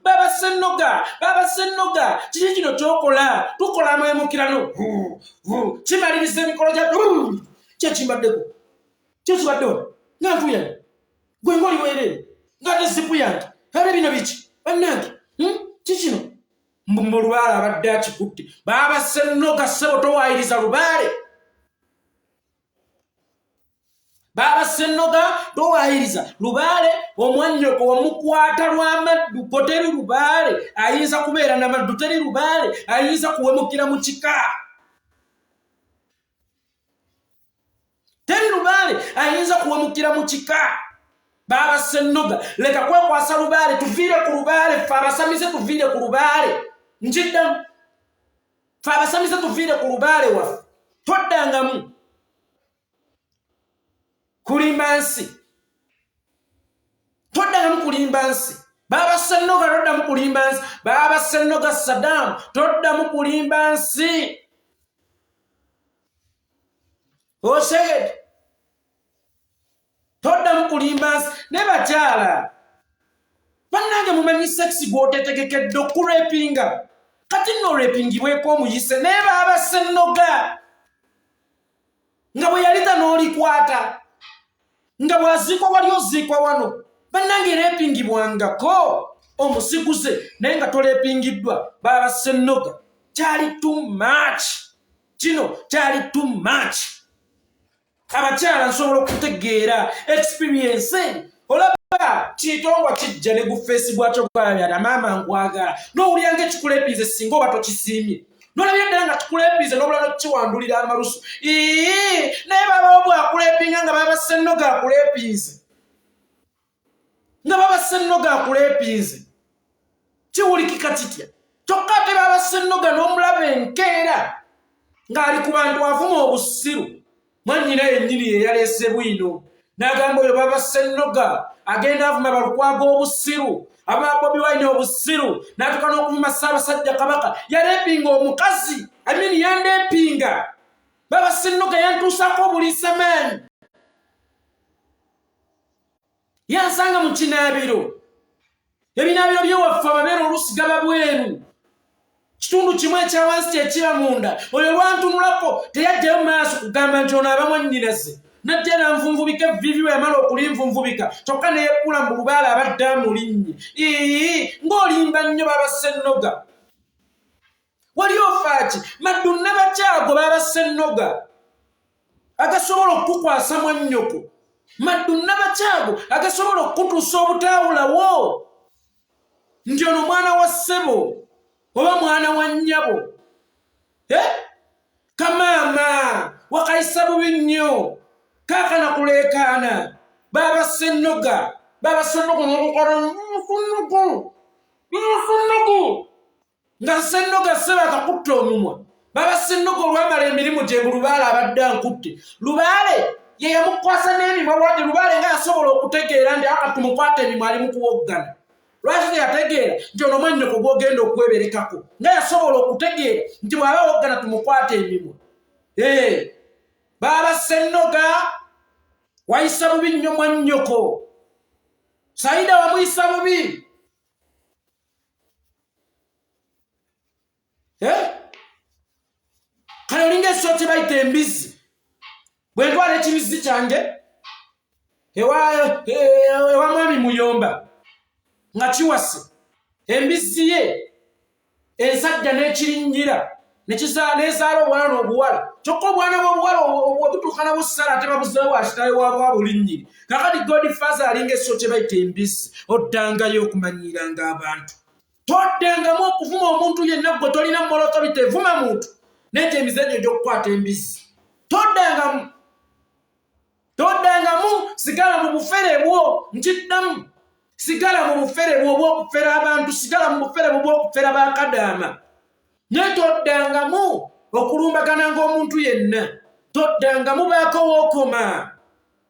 Baba Ssennoga, baba Ssennoga, kiki kino kyokola? Tukola amwemukirano, kimaliriza emikolo gya kyekimbaddeko, kyekibaddewo nga ntuyana gwe ngaoli weerere nga te zipu yange. Ate bino biki bannange? Kikino mbu lubaale abadde akikutte. Baba Ssennoga, ssebo, towaayiriza lubaale. Baba Ssennoga, towaayiriza lubaale. Omwannyoko wamukwata lw'amaddu ko, teri lubaale ayinza kubeera namaddu, teri lubaale ayinza kuwemukira mu kika, teri lubaale ayinza kuwemukira mu kika. Baba Ssennoga, leka kwekwasa lubaale, tuviire ku lubaale. Ffe abasamize tuviire ku lubaale. Nkiddamu, ffe abasamize tuviire ku lubaale waffe. Toddangamu kulimba nsi, toddangamu kulimba nsi. Baba Ssennoga, toddamu kulimba nsi. Baba Ssennoga Saddam, toddamu kulimba nsi. Osegede, toddamu kulimba nsi. Ne bakyala bannange, mumanyi sex gw'otetegekedde okurepinga. Kati nno orepingibweko omuyise, naye Baaba Ssennoga nga bwe yalita n'olikwata nga bw'aziikwa wali oziikwa wano. Bannange, repingibwangako omusiguze, naye nga tolepingiddwa Baaba Ssennoga kyali too much. Kino kyali too much. Abakyala, nsobola okutegeera experience. Olaba kitongwa kijja ne gufeesi gwakyo gwalabya, maama nkwagala, n'owulira nga ekikulepiize singa oba tokisiimye, nolabira ddala nga kikulepiize n'obula nokiwandulira amalusu. Ii, naye babawo bwakulepinga nga Baba Ssennoga akulepiize, nga Baba Ssennoga akulepiize, kiwulikika kitya? Kyokka ate Baba Ssennoga n'omulaba enkeera ng'ali ku bantu avuma obusiru. Mwannyina yennyini ye yaleese bwino n'agamba oyo Baba Ssennoga agenda avuma Balukwaga obusiru, aba Bobi Wine obusiru, n'atuuka n'okuvuma Ssaabasajja Kabaka. Yalepinga omukazi, amini yandepinga. Baba Ssennoga yantuusaako obuliisa maanyi, yansanga mu kinaabiro. Ebinaabiro byewaffe ababeera oluusi gaba bweru, kitundu kimu ekyawansi kyekiba munda. Oyo lwantunulako teyajjayo maaso kugamba nti ono aba mwannyinaze, najja nanvunvubika evviivi. We yamala okulinvunvubika kyokka neyekkula mu lubaale abadde amulinnye. Ii, ng'olimba nnyo Baba Ssennoga, wali ofaaki maddu nabakyago. Baba Ssennoga agasobola okukukwasa mwannyoko, maddu nabakyago agasobola okukutuusa obutaawulawo. Nti ono mwana wa ssebo oba mwana wa nnyabo. Eh? Kamaama wakayisa bubi nnyo. Kaakana kuleekaana. Baaba Ssennoga. Baaba Ssennoga nga Ssennoga ssebo akakutte omumwa. Baba Ssennoga olwamala emirimu gye mbu Lubaale abadde ankutte. Lubaale ye yamukwasa n'emimwa lwaki Lubaale nga yasobola okutegeera nti aka tumukwata emimwa ali mu kuwoggana. Lwaki teyategeera nti ono mwannyoko gw'ogenda okweberekako? Nga yasobola okutegeera nti bw'aba awoggana tumukwate emimwa. Ee, Baaba Ssennoga wayisa bubi nnyo mwannyoko. Saida wamuyisa bubi. Eh? Kale olinga ekisolo kye bayita embizzi. Bwe ntwala ekibizzi kyange ewa mwami Muyomba nga kiwase embizzi ye ensajja n'ekirinnyira nezaala obwana n'obuwala kyokka obwana bw'obuwala obutuuka nabwo ssala ate babuzeewo akitawe wabwa bulinnyiri. Kakati Godfather alinga ekisolo kye bayita embizzi, oddangayo okumanyiiranga abantu. Toddangamu okuvuma omuntu yenna, gwe tolina moral authority evuma muntu n'egyo emize gyo egy'okukwata embizzi. Toddangamu, toddangamu, sigala mu bufere bwo, nkiddamu, sigala mu bufere bwo obw'okufera abantu, sigala mu bufere bwo obw'okufera bakadaama. Naye toddangamu okulumbagana ng'omuntu yenna, toddangamu, baako wookoma,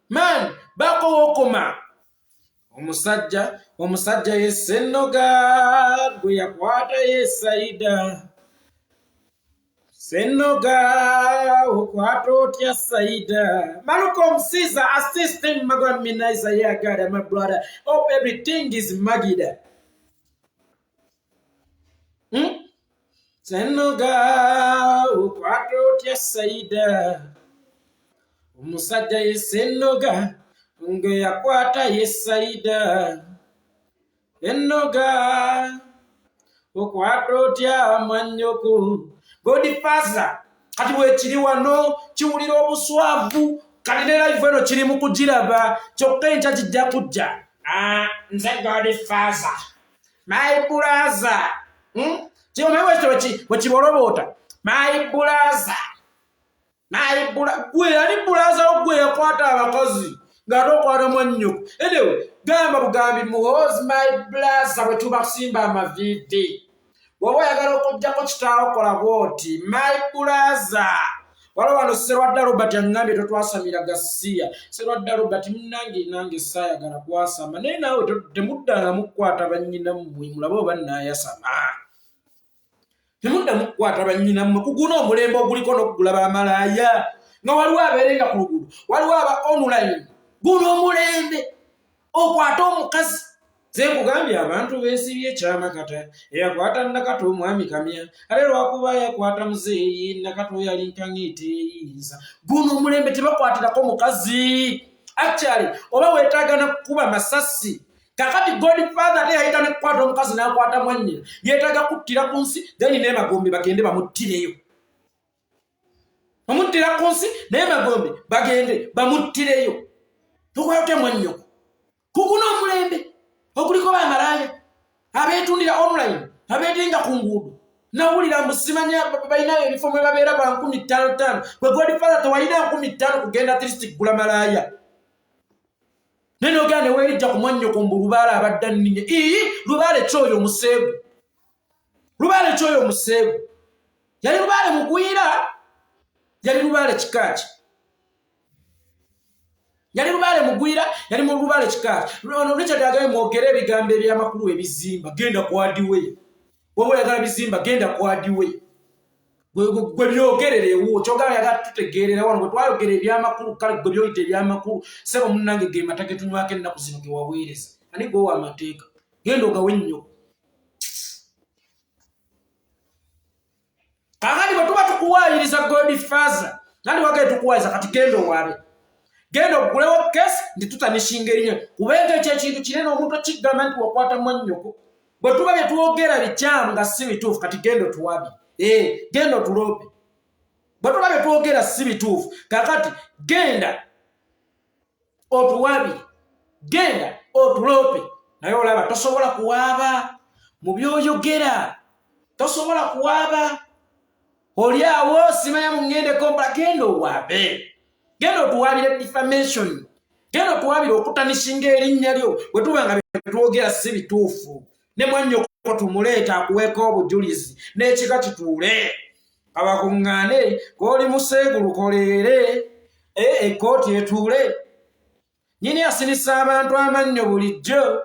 man, baako wookoma. Omusajja, omusajja ye Ssennoga gwe yakwata ye Saida. Ssennoga okwata otya Saida? Malcolm Caesar assisting Magwa Minaiza Yagada, my brother. Hope everything is Magida. Ssennoga okwata otya Saida? Omusajja ye Ssennoga nga yakwata ye Saida. Ennoga okwata otya mwannyoko? Godfather kati bwekiri wano kiwulira obuswavu, kati ne live eno kiri mu kugiraba, kyokka enkya kijja kujja. Nze Godfather, my brother. Kyomanyi bwekityo bwe kiboloboota, my brother, my brother. Gwe ani brother wo gwe yakwata abakazi ng'ate okwata mwannyoko? Anyway, gamba bugambi Muhoozi my brother, bwe tubasimba amaviivi. Bw'oba oyagala okuggyako kitaawo kola bw'oti, my brother. Waliwo wano Sserwadda Robert aŋŋambye totwasamira gasiya. Sserwadda Robert munnange, nange saayagala kwasama, naye naawe temuddangamu kukwata bannyina mmwe, mulabe oba nnaayasama. Temuddamu kukwata bannyina mmwe kuguna omulembe oguliko n'okugula bamalaaya nga waliwo abeerenga ku luguudo, waliwo aba online. Guno omulembe okwate omukazi. Nze nkugambye abantu beesibye ekyamakata. Eyakwata Nakato omwami Kamya, ate lwakuba yakwata muzeeyi Nakato yali nkangiita eyinza. Guno omulembe tebakwatirako mukazi. Actually, oba weetaaga na kukuba masasi. Kakati Godfather ate yayita ne kukwata omukazi n'akwata mwannyina. Yeetaaga kuttira ku nsi, then n'emagombe bagende bamuttireyo. Bamuttira ku nsi n'emagombe bagende bamuttireyo. Tokwata mwannyoko. Kuguno omulembe oguliko bamalaaya abeetundira online, abeetenga ku nguudo. Nawulira mbu simanya balinayo ebifo mwe babeera ba 5,000. Gwe Godfather tewalina 5,000 kugenda at least kugula malaaya. Naye n'ogenda ne weerijja ku mwannyoko mbu Lubaale abadde anninye. Ii, Lubaale ki oyo omuseegu? Lubaale ki oyo omuseegu? Yali Lubaale mugwira? Yali Lubaale kika ki? Yali Lubaale mugwira? Yali mu Lubaale kika ki? Ono Richard agambye mwogere ebigambo ebyamakulu ebizimba. Genda ku adiwe. Bw'oba oyagala bizimba, genda ku adiwe. Gwe byogerera ewuwo, kyogamba yagala tutegeerera wano bwe twayogera ebyamakulu. Kale gwe byoyita ebyamakulu, ssebo munnange, ge mata ge tunywako ennaku zino ge waweereza. Ani gwe owa amateeka? Genda ogawe nnyo. Kakati bwe tuba tukuwaayiriza Godfather, nandi wagaye tukuwaayiriza, kati genda owaabe, genda ogulewo kesi nti tutanishinga erinnya, kubanga ekyo ekintu kinene omuntu okigamba nti wakwata mwannyoko. Bwe tuba bye twogera bikyamu nga si bituufu, kati genda otuwabye, genda otuloope. Bwe tuba bye twogera si bituufu, kakati genda otuwabye, genda otuloope. Naye olaba tosobola kuwaaba. Mu by'oyogera tosobola kuwaaba. Oli awo simanya muŋŋendeko mpola, genda owaabe, genda otuwaabire defamation, genda otuwaabire okutanishinga erinnya lyo bwe tuba nga byetwogera si bituufu. Ne mwannyoko tumuleeta akuweeko obujulizi n'ekika kituule kabakuŋŋaane k'oli museegu lukoleere ekkooti etuule. Nyini asinisa abantu amannyo bulijjo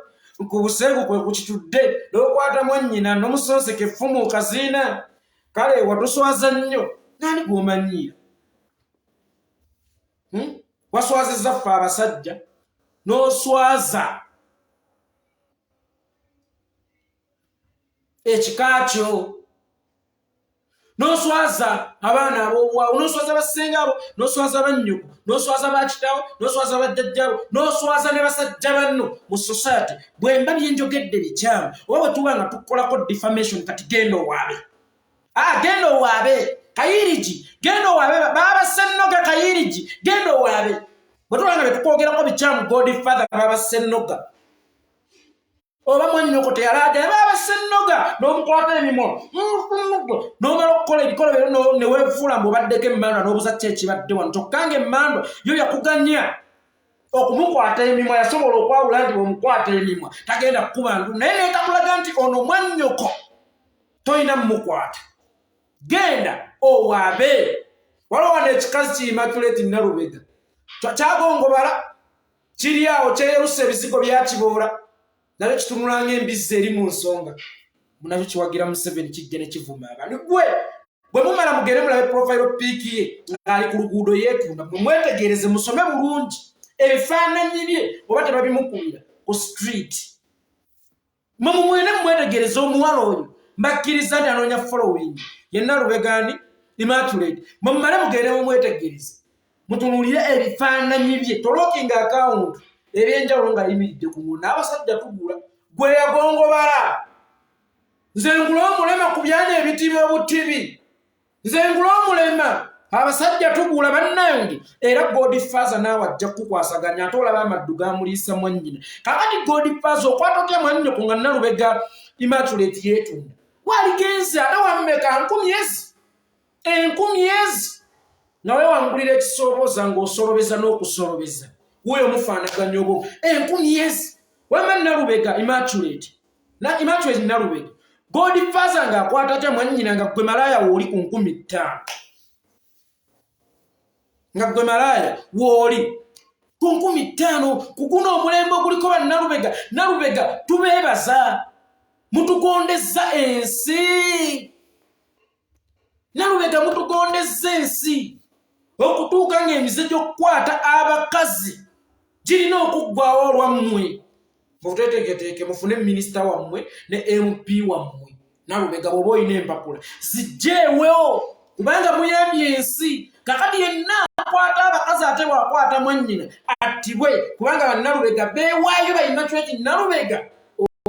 ku buseegu kwe kukitudde n'okwata mwannyina n'omusonseka effumu kaziina. Kale watuswaza nnyo, nani gw'omanyiira? Waswazizza ffe abasajja n'oswaza ekika kyo, n'oswaza abaana ab'obwawo, n'oswaza bassenga abo, n'oswaza bannyoko, n'oswaza bakitawo, n'oswaza bajjajjabo, n'oswaza ne basajja banno mu society. Bwe mba byenjogedde bikyamu oba bwe tuba nga tukolako defamation, kati genda owaabe. Ah, genda owaabe Kayirigi, genda owaabe Baaba Ssennoga. Kayirigi, genda owaabe bwe tuba nga betukwogerako bikyamu. Godfather, Baaba Ssennoga, oba mwannyoko teyalaajana, Baaba Ssennoga, n'omukwata emimwa n'omala okukola ebikolobero ne weefuula mbu obaddeko emmandwa n'obuza ki ekibadde wano, kyokka nga emmandwa yo yakuganya okumukwata emimwa. Yasobola okwawula nti bw'omukwata emimwa tagenda kukuba ndu, naye neetakulaga nti ono mwannyoko tolina mumukwata. Genda owaabe. Waliwo wano ekikazi ki Immaculate Nalubega kyagongobala, kiri awo kyeyerusa ebizigo byakiboola, nakyo kitunula ng'embizzi eri mu nsonga, nakyo kiwagira Museveni, kijja ne kivuma abantu. Gwe bwe mumala mugende mulabe profile pic ye ng'ali ku luguudo yeetunda, mwe mwetegereze, musome bulungi ebifaananyi bye oba tebabimukubira ku street. Mwe mumwene mumwetegereze omuwala oyo, mbakkiriza nti anoonya following yenna Lubegani Immaculate. Mwe mumale mugende mumwetegereze, mutunuulire ebifaananyi bye tolokinga akawunti ebyenjawulo ng'ayimiridde ku ng'ono. N'abasajja tugula gwe yagongobala. Nze ngula omulema ku byana ebitibi obutibi, nze ngula omulema. Abasajja tugula bannange. Era Godfather naawe ajja kukukwasaganya, ate olaba amaddu gamuliisa mwannyina. Kakati Godfather, okwata otya mwannyoko nga Nalubega Immaculate yeetunda? Waligenze ate wammeka? 1000 ezi, 1000 ezi nga wewangulira ekisoobooza ng'osolobeza n'okusolobeza wuuyo mufaanaganya obwo 1000 ezi. Wamma Nalubega Immaculate na Immaculate Nalubega, Godfather ng'akwata atya mwannyina nga gwe malaaya wooli ku 5000, nga gwe malaaya wooli ku 5000 ku guno omulembe oguliko bannalubega? Nalubega, tubeebaza, mutugondezza ensi. Nalubega, mutugondezza ensi okutuuka ng'emize gy'okukwata abakazi girina okuggwawo olwammwe. Muteeteeketeeke mufune minisita wammwe ne MP wammwe. Nalubega, bw'oba olina empapula zijjeewo, kubanga muyambye ensi. Kakati yenna akwata abakazi ate bw'akwata mwannyina attibwe, kubanga bannalubega beewaayo balina kyeki Nalubega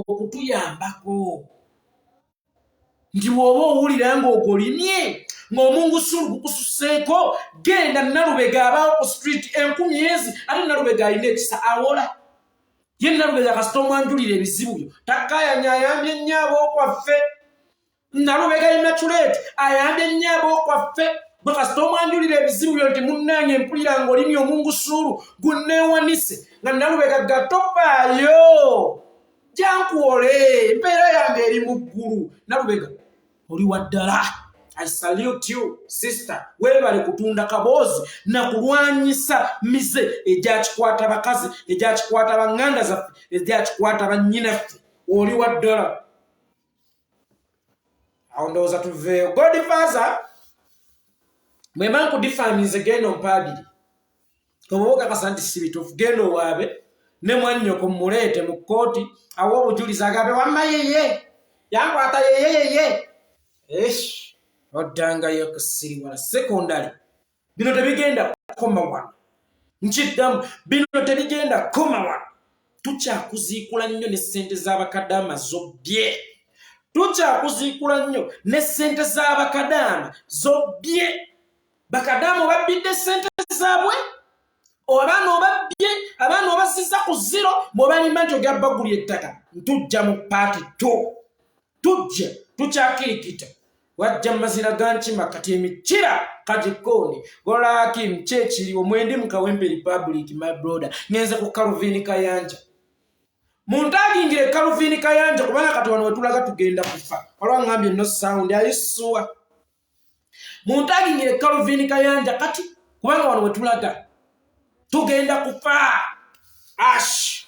okutuyambako nti bw'oba owulira ng'ogolimye ng'omungusulu gukususeeko, genda Nalubega abaawo ku street 1000 ezi. Ate Nalubega alina ekisa, awola ye. Nalubega kasita omwanjulira ebizibu byo takkaayanya, ayambye nnyo ab'okwaffe. Nalubega Immaculate ayambye nnyo ab'okwaffe. Bwe kasita omwanjulira ebizibu byo nti munnange mpulira ng'olimye omungusuulu gunneewanise, nga Nalubega gatofaayo, jankuwole, empeera yange eri mu ggulu. Nalubega, oli wa ddala. I salute you, sister. Weebale kutunda kaboozi nakulwanyisa mize egyakikwata bakazi, egyakikwata baŋŋanda zaffe, egyakikwata bannyinaffe. Oli wa ddala. Awo ndowooza tuveeyo. Godfather, bwemba nkudifaminze, genda ompaabiri oba okakasa nti si bituufu, genda owaabe ne mwannyoko muleete mu kkooti awa obujulizi agambe wamma yeye yankwata yeye yeye. Esh, oddangayo kusiriwala sekondali. Bino tebigenda kukoma wano, nkiddamu, bino tebigenda kukoma wano. Tukyakuziikula nnyo ne ssente z'abakadaama zobbye, tukyakuziikula nnyo ne ssente z'abakadaama zobbye. Bakadaama obabbidde ssente zaabwe, abaana obabbye, abaana obazizza ku zero bw'obalimba nti ogera bagulya ettaka. Ntujja mu part 2. Tujja tukyakirikita, wajja mazira ga nkima kati emikira kagikooni golakim kyekiriwo. Mwendi mu Kawempe Republic, my brother, ngenze ku Calvin Kayanja. Muntagingire Calvin Kayanja, kubanga kati wano wetulaga tugenda kufa. Waliwo ngambye no sound ayisuwa. Muntagingire Calvin Kayanja kati, kubanga wano wetulaga tugenda kufa. Ash,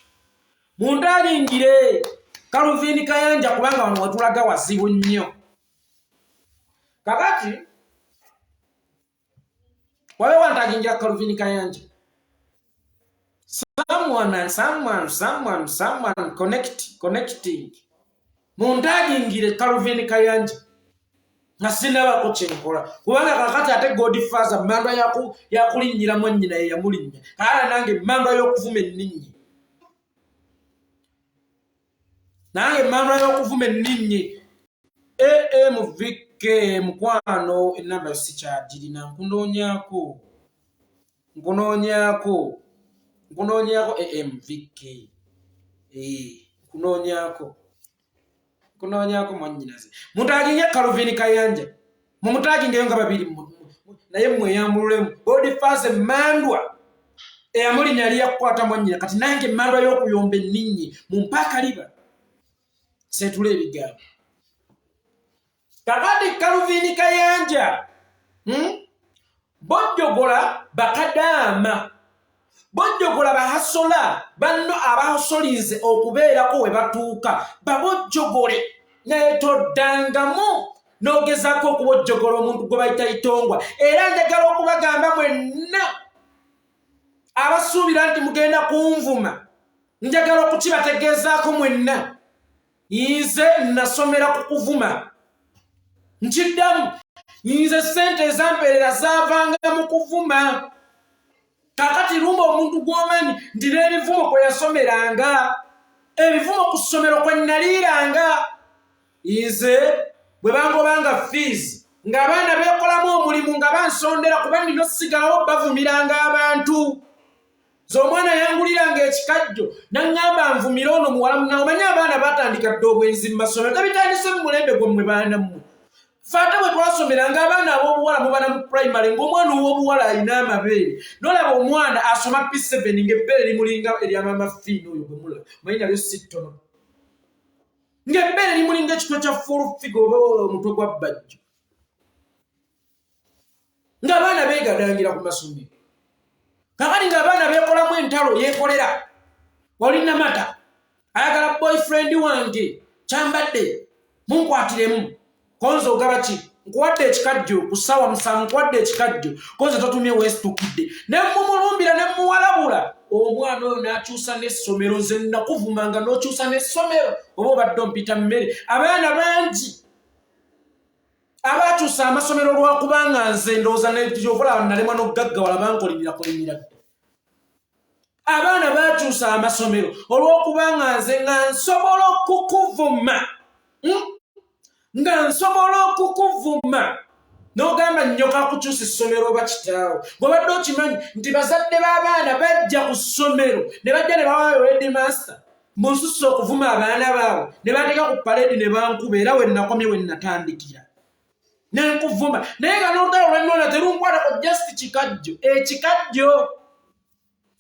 muntagingire Calvin Kayanja, kubanga wano wetulaga wazibu nnyo. Kakati wabe wantagingira Calvin Kayanja. Someone and someone, someone, someone connect, connecting. Muntagingire Calvin Kayanja nga sinabako kyenkola, kubanga kakati ate Godfather mandwa yakulinnyiramu ennyina ye yamulinnya. Kaala nange mandwa y'okuvuma enninnyi, nange mandwa y'okuvuma enninnyi. Amvk mukwano, enamba sikyagirina. Nkunoonyako, nkunoonyako, nkunoonyako. Amvk, nkunoonyako, nkunoonyako mwannyinaze. Mutaginge Calvin Kayanja, mumutagingeyo nga babiri, naye mweyambululemu. Godfather emandwa eyamulinnya yali yakukwata mwannyina, kati nange emandwa y'okuyomba enninnyi. Mumpe akaliba seetula ebigambo. Kakati Calvin Kayanja, Bojjogola bakadaama, bojjogola bahasola banno abasolinze okubeerako we batuuka, babojjogole, naye toddangamu n'ogezaako okubojjogola omuntu gwe bayita Itongwa. Era njagala okubagamba mwenna abasuubira nti mugenda kunvuma, njagala okukibategeezaako mwenna, nze nasomera ku kuvuma. Nkiddamu, nze ssente ezampeerera zaavanga mu kuvuma. Kakati lumba omuntu gw'omanyi nti n'ebivumo kwe yasomeranga, ebivumo ku ssomero kwe naliiranga. Nze bwe bangobanga fees, ng'abaana beekolamu omulimu nga bansondera, kuba nina osigalawo bavumiranga abantu. Nze omwana yanguliranga ekikajjo naŋŋamba nvumire ono muwala munawe. Omanyi abaana batandika dda obwenzi mu masomero, tebitandise mu mulembe gwammwe, baana mmwe. Fe ate bwe twasomeranga, abaana ab'obuwala mubana mu primary, ng'omwana ow'obuwala alina amabeere, nolaba omwana asoma P7 ng'ebbeere limulinga erya Mama Fiina oyo gwe mulaba, manyi nalyo si ttono, ng'ebbeere limulinga ekitwe kya Full Figure oba omutwe gwa Bajjo, ng'abaana beegadangira ku masomero. Kakati ng'abaana beekolamu entalo, yeekolera oli namata ayagala boyfriend wange kyambadde munkwatiremu. Konze ogaba ki? Nkuwadde ekikajjo ku ssaawa 7, nkuwadde ekikajjo. Konze totumye weesitukidde ne mumulumbira ne muwalabula omwana oyo n'akyusa n'essomero. Nze nakuvumanga n'okyusa n'essomero, oba obadde ompita mmere. Abaana bangi abakyusa amasomero olwakubanga nze ndowooza neovolaba nalemwa n'okugaggawala, bankolimira kolimira dda. Abaana bakyusa amasomero olw'okubanga nze nga nsobola okukuvuma, Nga nsobola okukuvuma n'ogamba nnyoka akukyusa essomero oba kitaawo. Bw'obadde okimanyi nti bazadde b'abaana bajja ku ssomero ne bajja ne bawaayo headmaster munsusse okuvuma abaana baabwe, ne bateeka ku parade ne bankuba, era we nakomye we natandikira nenkuvuma, naye nga n'olutalo lwennona terunkwatako, just kikajjo ekikajjo.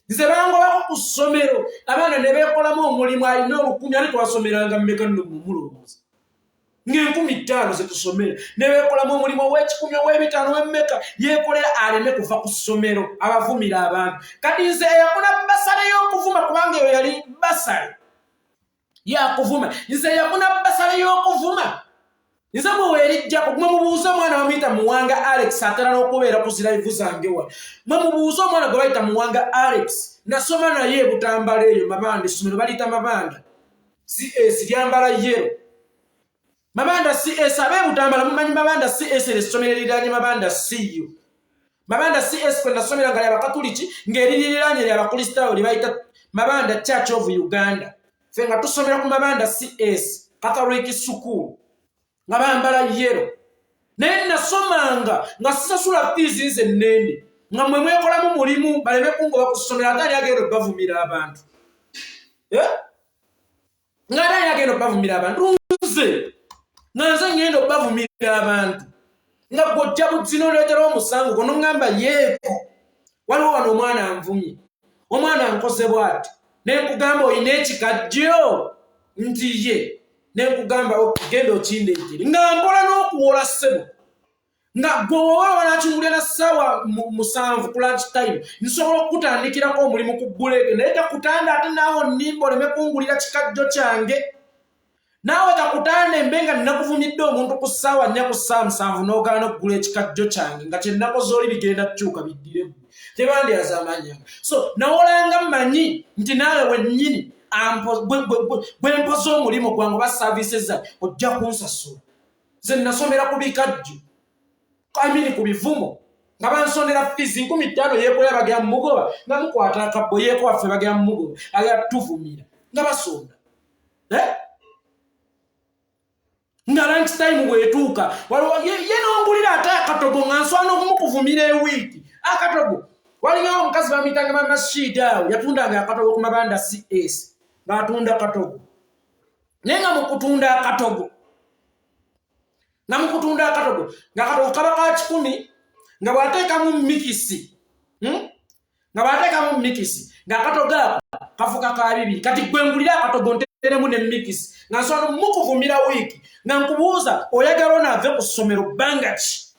Nze bangobako ku ssomero, abaana ne beekolamu omulimu. Alina 1000, ate twasomeranga mmeka nno mumulowooza? Ng'enkumitaano zetusomera, ne beekolamu omulimu ow'ekikumi, ow'ebitaano, ow'emmeka, yeekolera aleme kuva ku ssomero abavumira abantu. Kati nze eyafuna basale y'okuvuma, kubanga eyo yali basale yakuvuma, nze eyafuna basale y'okuvuma. Nze mwe weerijjako, mwe mubuuze omwana bamuyita Muwanga Alex, atera n'okubeera ku zi live zange wa. Mwe mubuuze omwana gwe bayita Muwanga Alex, nasoma naye ebutambala eyo Mabanda, essomero baliyita Mabanda CS, lyambala yellow. Mabanda CS, ab'ebutambala mumanyi Mabanda CS, essomero eriranye Mabanda CU, Mabanda CS kwe nasomera, nga lyabakatuliki, ng'eririranye lyabakristaayo lye bayita Mabanda Church of Uganda. Ffe nga tusomera ku Mabanda CS Catholic School, nga bambala yellow, naye nasomanga nga sisasula fees nze nnene, nga mwe mwekolamu mulimu baleme kungoba ku ssomero. Ate ali agenda obbavumira abantu, eh? Nga ate ali agenda obbavumira abantu nze. Nga nze ŋŋenda obavumira abantu nga gwojja buzzi n'oleetera omusango gwo noŋŋamba yeeko waliwo wano omwana anvumye, omwana ankoze bw'ati, ne nkugamba olina ekikajjo nti ye, ne nkugamba genda okindeetere, nga mpola n'okuwola ssebo, nga gwe woba wanakingulira na ssaawa 7 ku lunch time, nsobola okukutandikirako omulimu ku break, naye takutanda ate naawe onnimba oleme kungulira kikajjo kyange. Naawe kakutanda embe nga nakuvumidde omuntu ku ssaawa 4 ku ssaawa 7 n'ogaana okugula ekikajjo kyange, nga kyenakoze oli bigenda kukyuka biddire ggwe, tebandyaza amaanyi. So nawolanga mmanyi nti naawe wennyini bwe mpoze omulimu gwange oba services zange ojja kunsasula. Nze nasomera ku bikajjo, I mean ku bivumo, nga bansondera fees 5,000. Yeekola bagera mumugoba, nga mukwata akabbo, yeeko waffe bagera mumugoba, agera tuvumira nga basonda, eh? Nga lunch time bwetuuka waliwo ye nongulira ate akatogo, nga nsobola n'okumukuvumira ewiiki akatogo. Walingawo omukazi bamuyitanga Mama Shiida, awo yatundanga akatogo ku Mabanda CS, ng'atunda katogo, naye nga mukutunda akatogo, nga akatogo kaba ka 100, nga bw'ateekamu mikisi, Nga bw'ateekamu mikisi, ng'akatogo ako kafuka ka 200. Kati gwe ngulira akatogo nteremu ne mikisi, nga nsobola mukuvumira wiiki, nga nkubuuza oyagala ono ave ku ssomero bbanga ki?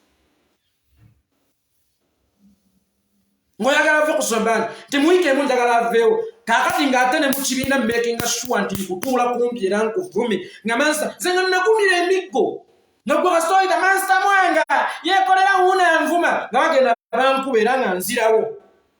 Ng'oyagala ave ku ssomero nti mu wiiki emu njagala aveewo. Kaakati ng'ate ne mu kibiina makinga sure nti nkutuula kumpi era nkuvume, nga mansa nze nga nagumira emiggo, nga gwe kasita mansa mwanga yeekolera wuuna nvuma, nga bagenda bankuba era nga nzirawo,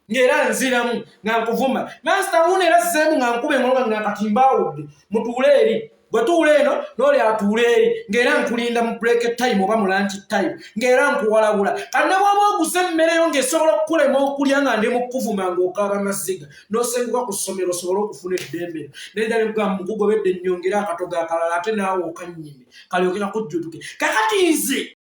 ng'era nziramu nga nkuvuma mansita wuuna, era zzeemu nga nkuba engolo, nga kati mbaawudde, mutuule eri, gwe tuula eno n'oli atuula eri, ng'era nkulinda mu break time oba mu lunch time, ng'era nkuwalabula. Kati ne bw'oba oguze emmere yo ng'esobola okukulema okulya, nga ndi mu kukuvuma ng'okaaba maziga, n'osenguka ku ssomero osobole okufuna eddembe. Naye ddala nkugamba mukugobedde, nnyongere akatogo akalala ate naawe okannyime kalyoke kakujjutuke. Kakati nze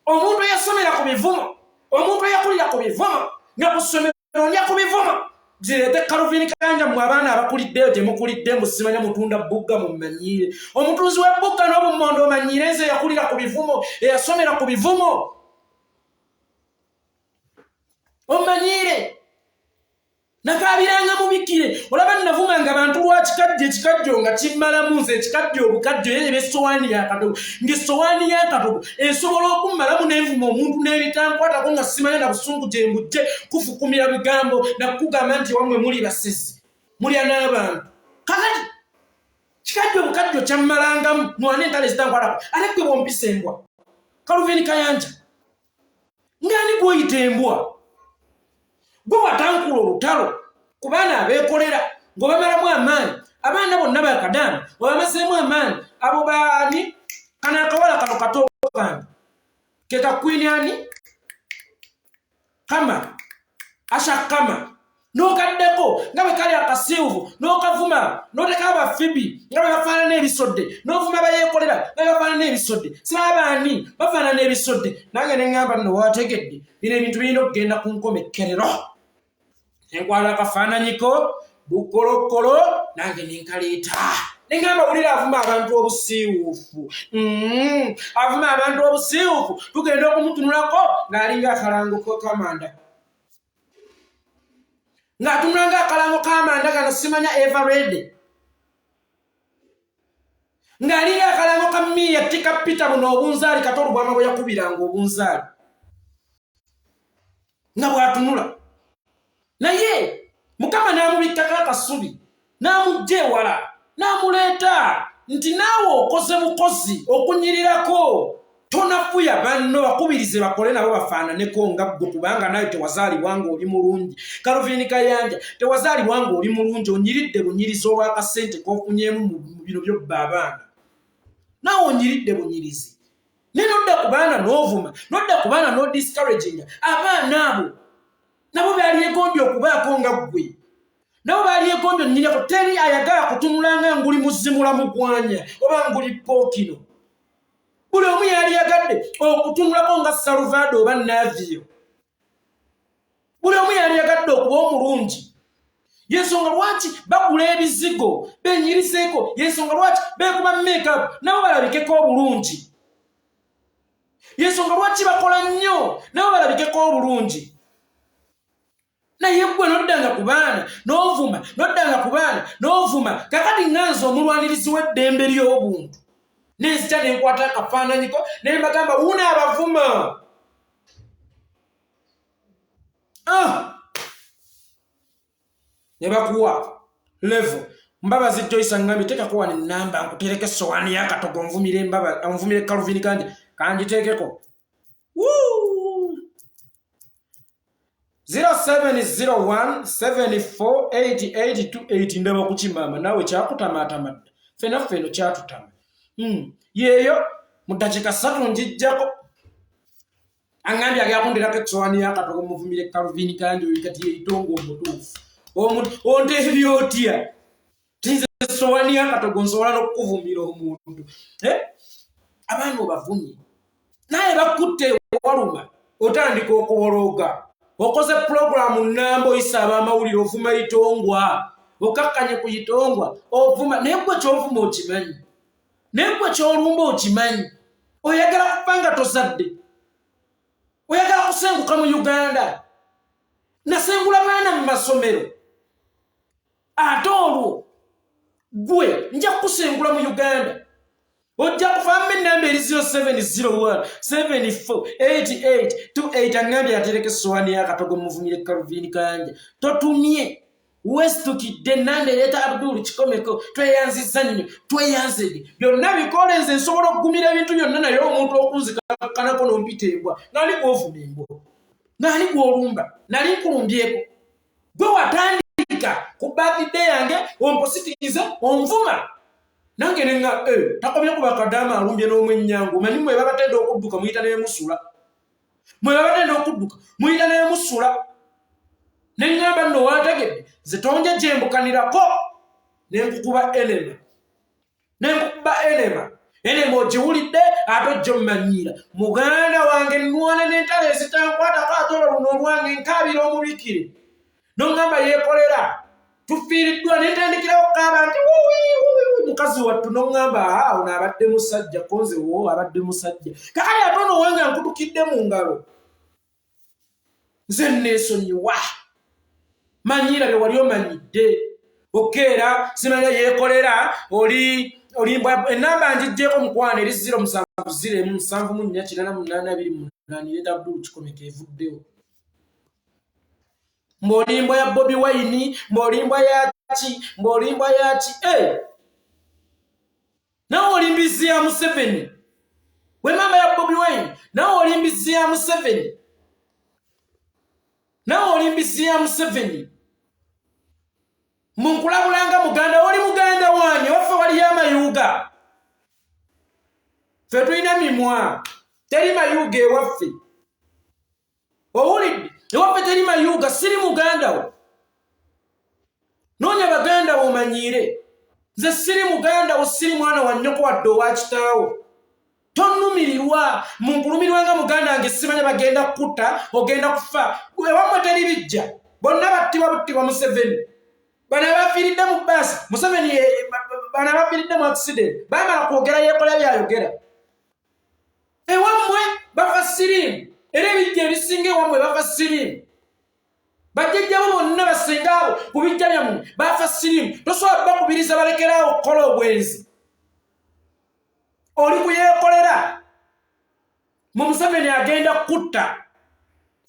omuntu eyasomera ku bivumo, omuntu eyakulira ku bivumo, nga ku ssomero ondya ku bivumo, zireete Calvin Kayanja. Mmwe abaana abakuliddeyo gye mukulidde musimanya mutunda bugga, mummanyiire omutunzi w'ebugga n'obummondo, omanyiire nze eyakulira ku bivumo, eyasomera ku bivumo, omanyiire nakaabiranga mubikire. Olaba navumanga bantu lwakikajjo, ekikajjo nga kimmalamu nze ekikajjo obukajjo, ye eba essowaani yakatogo, ng'essowaani y'akatogo esobola okummalamu n'envuma omuntu n'ebitankwatako, nga simanya na busungu gye mbujje kufukumira bigambo nakukugamba nti wammwe muli basezi, mulya n'abantu. Kakati kikajjo obukajjo kyammalangamu nwana entalo ezitankwatako, ate gwe bwompisa embwa, Calvin Kayanja, ng'ani gwoyita embwa? Gwe watankula olutalo ku baana abeekolera ng'obamalamu amaanyi, abaana bonna bakadaama obamazeemu amaanyi. Abo baani? Kano akawala kano kato kange ke kakwini ani kama asha kama, n'okaddeko nga bwe kali akasiiwufu n'okavuma, n'oteka abafibi nga bwe bafaanana ebisodde, n'ovuma bayeekolera nga bwe bafaanana ebisodde, saabaani bafaanana ebisodde. Nange ne ŋŋamba nno waategedde bino ebintu birina okugenda ku nkomekkerero. Nenkwala akafaananyiko bukolokolo nange nenkaleeta, neŋŋamba wulira avuma abantu obusiiwuufu, avuma abantu obusiiwuufu, tugenda okumutunulako ng'alinga akalango kamanda, ng'atunula ng'akalango k'amanda gano simanya Eveready, ng'alinga akalango ka miya tika Peter, buno obunzaali kato olubwama bwe yakubiranga obunzaali nga bw'atunula. Naye Mukama n'amubikkako akasubi n'amujja ewala n'amuleeta nti naawe okoze bukozi okunyirirako, tonafuya banno, bakubirize bakole nabo bafaananeko nga ggwe, kubanga naawe tewazaalibwa ng'oli mulungi. Calvin Kayanja, tewazaalibwa ng'oli mulungi, onyiridde bunyirizi olw'akasente k'ofunyeemu mu bino byobba abaana, naawe onyiridde bunyirizi. Naye nodda ku baana n'ovuma, nodda ku baana n'odiscouraginga abaana abo, nabo balyegombye okubaako nga ggwe, nabo balyegombye onnyirako. Teri ayagala kutunula nga nguli muzimula mugwanya oba nguli pookino. Buli omu yali yagadde okutunulako nga Salvado oba Navio. Buli omu yali yagadde okuba omulungi. Yensonga lwaki bagula ebizigo benyiriseeko, yensonga lwaki beekuba makeup nabo balabikeko obulungi. Yensonga lwaki bakola nnyo nabo balabikeko obulungi. Naye gwe noddanga ku baana n'ovuma, noddanga ku baana n'ovuma. Kakati ŋŋanza omulwanirizi w'eddembe ly'obuntu nenzija nenkwata akafaananyiko ne mbagamba wuuno abavuma. Ah! Ne bakuwa level. Mbabazi Joyce angambye teekako wano ennamba nkutereko essowaani y'akatogo onvumire Mbaba, onvumire Calvin Kanje, kangiteekeko. Woo! 0701748828 ndaba ku kimaama naawe kyakutamaatama dda ffena ffe eno kyatutama. Yeeyo mu ddakiika ssatu njijjako. Angambye agenda kunderako essowaani y'akatogo muvumire Calvin Kanje oyo kati yeyitonga omutuufu. Onteebye otya? Tinze essowaani y'akatogo nsobola n'okukuvumira omuntu. Abaana obavumye naye bakutte waluma otandika okubolooga. Okoze pulogulaamu nnamba oyisa ab'amawulire ovuma Itongwa, okakkanye ku Itongwa ovuma, naye gwe ky'ovuma okimanyi, naye gwe ky'olumba okimanyi. Oyagala kufa nga tozadde, oyagala kusenguka mu Uganda. Nasengula baana mu masomero, ate olwo gwe nja kukusengula mu Uganda. Ojja kufamu ennamba eri 0701748828 angambye atereka essowaani y'akatogo muvumire Calvin Kanja. Totumye wesitukidde ennamba ereeta Abdul Kikomeko. Tweyanzizza nnyo, tweyanzege byonna bikole. Nze nsobola okugumira ebintu byonna, naye omuntu okunzikakkanako n'ompita embwa, nali gw'ovuma embwa, nali gw'olumba, nali nkulumbyeko. Gwe watandika ku birthday yange ompositirize onvuma, nange ne nga takomye ku bakadaama alumbye n'omwennyango. Omanyi mwe babatenda okudduka muyita nemusula, mwe babatenda okudduka muyita nemusula. Ne ŋŋamba nno wantegedde nze tonja gye mbukanirako, ne nkukuba enema, ne nkukuba enema. Enema ogiwulidde ate ojja ommanyiira. Muganda wange nnwana n'entalo ezitankwatako, ate olwo luno olwange nkaabira omubikire. N'oŋŋamba yeekolera tufiiriddwa, ne ntandikirawo okukaaba nti wuwi wuwi mukazi wattu. N'oŋŋamba aha ono abadde musajja, ko nze wo abadde musajja. Kakati ate ono wange nkutukidde mu ngalo, nze nneesonyiwa. Manyiira bye wali omanyidde okeera simanya yeekolera oli olimbwa. Ennamba ngiggyeko mukwano eri 0700748828 leeta Abdul Kikomeko evuddewo. Mbw'olimbwa ya Bobi Wine, mbw'olimbwa ya ki, mbw'olimbwa ya ki? Nawe oli mbizzi ya Museveni. We maama ya Bobi Wine, nawe oli mbizzi ya Museveni, nawe oli mbizzi ya Museveni. Munkulabulanga muganda, oli muganda wange waffe waliyo amayuuga, ffe tulina mimwa, teri mayuuga ewaffe. Owulidde? Ewaffe teri mayuuga. Siri muganda wo, noonya baganda wo omanyiire. Nze siri muganda wo, siri mwana wa nnyoko wadde owa kitaawo. Tonnumirirwa, munkulumirwa nga muganda wange. Simanya bagenda kukutta, ogenda kufa. Ewammwe teri bijja, bonna battibwa buttibwa Museveni. Bano abafiiridde mu bbaasi Museveni, bano abafiiridde mu accident baamala kwogera yeekola byayogera. Ewammwe bafa siriimu, era ebijja ebisinga ewammwe bafa siriimu. Bajjajjabo bonna basenga abo ku bijja byammwe bafa siriimu. Tosobola bakubiriza balekeraawo okukola obwenzi. Oli kuyeekolera mu Museveni agenda kukutta.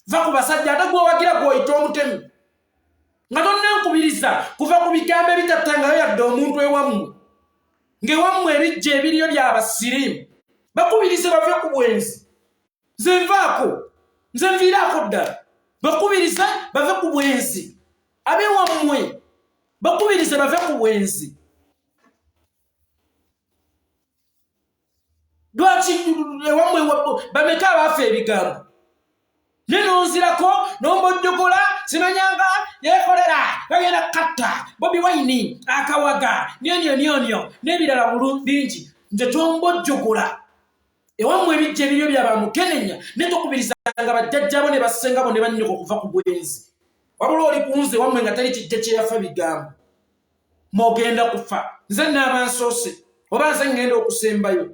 Va ku basajja, ate gwowagira gwoyita omutemu nga tonnankubiriza kuva ku bigambo ebitattangayo yadde omuntu ewammwe, ng'ewammwe ebijja ebiriyo byabasiriimu. Bakubirize bave ku bwenzi. Nze nvaako, nze nviiraako ddala. Bakubirize bave ku bwenzi, ab'ewammwe bakubirize bave ku bwenzi. Lwaki ewammwe bameka abaafa ebigambo? Ne nonzirako nombojjogola simanyanga yeekolera bagenda katta Bobi Wine akawaga nyonyonyonyo n'ebirala bingi. Nze tombojjogola. Ewammwe ebijja ebiryo byabamukenenya, ne tokubirizanga bajjajjabo ne bassengabo ne bannyoko okuva ku bwenzi. Wabula oli kunze ewammwe nga teri kijja kyeyafa bigambo, mwogenda kufa. Nze naaba nsoose oba nze ŋŋenda okusembayo?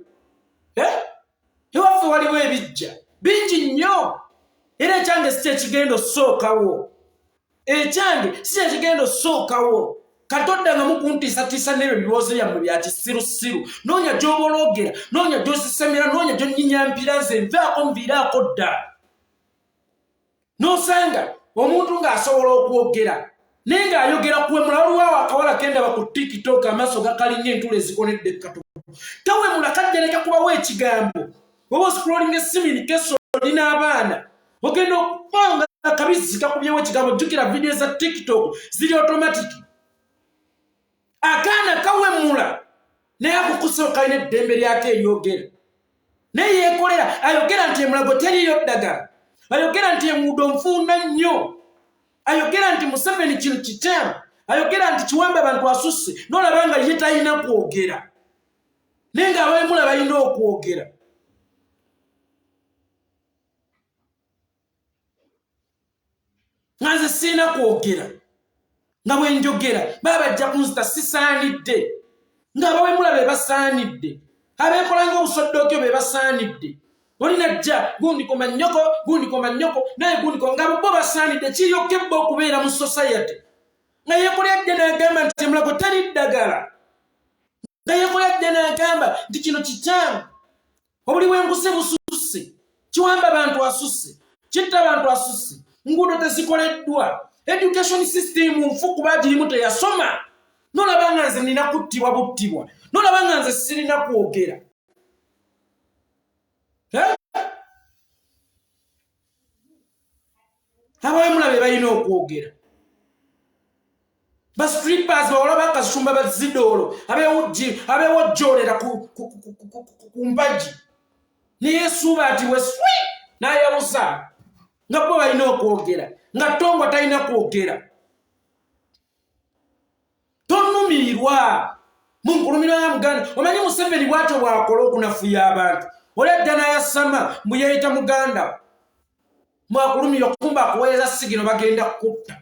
Ewaffe waliwo ebijja bingi nnyo, era ekyange si kyekigenda osookawo, ekyange si kyekigenda osookawo. Katoddangamu kuntiisatiisa n'ebyo ebirowoozo byammwe bya kisirusiru. Noonya gy'oboloogera, noonya gy'osisemera, noonya gy'onnyinyampira, nze nvaako nviiraako ddala. N'osanga omuntu ng'asobola okwogera naye ng'ayogera kuwemula. Waliwo awo akawala kendaba ku TikTok, amaaso gakalinga entula ezikonedde ekkatono, tawemula, kajja ne kakubawo ekigambo. Oba oscrollinga essimu nikeso oli n'abaana, ogenda okubanga akabizzi kakubyewo ekigambo. Jjukira vidiyo za TikTok ziri automatic. Akaana kawemula naye akukusa kalina eddembe lyako eryogera, naye yeekolera. Ayogera nti emulago teriiyo ddagala, ayogera nti enguudo nfuuna nnyo, ayogera nti Museveni kino kikyamu, ayogera nti kiwamba abantu asusse, nolaba nga ye talina kwogera, naye nga abawemula balina okwogera. Nga nze sirina kwogera, nga bwe njogera baba bajja kunzita, sisaanidde, nga abawemula be basaanidde, abeekola nga obusoddookyo be basaanidde. Oli najja gundi koma nnyoko, gundi koma nnyoko, naye gundi koma, nga bo basaanidde kiryoke bo okubeera mu society. Nga yeekolera dde n'agamba nti emulago teri ddagala, nga yeekolera dde n'agamba nti kino kikyamu, obuli bw'enguzi bususse, kiwamba bantu asusse, kitta bantu asusse, nguudo tezikoleddwa, education system nfu kuba girimu teyasoma. Nolaba nga nze nina kuttibwa buttibwa, nolaba nga nze sirina kwogera. Abawemula be balina okwogera, ba strippers bawala bakasumba bazidoolo abewojjoolera ku mpagi, neyesuuba ati weswi n'ayawusa, nga bo balina okwogera, nga tongwa talina kwogera. Tonumiirwa munkulumirwa nga muganda. Omanyi Museveni bwatyo bwakola okunafuya abantu. Oli adda n'ayasama mbu yeeyita muganda, mwakulumirwa kumba akuweereza sigino, bagenda kukutta,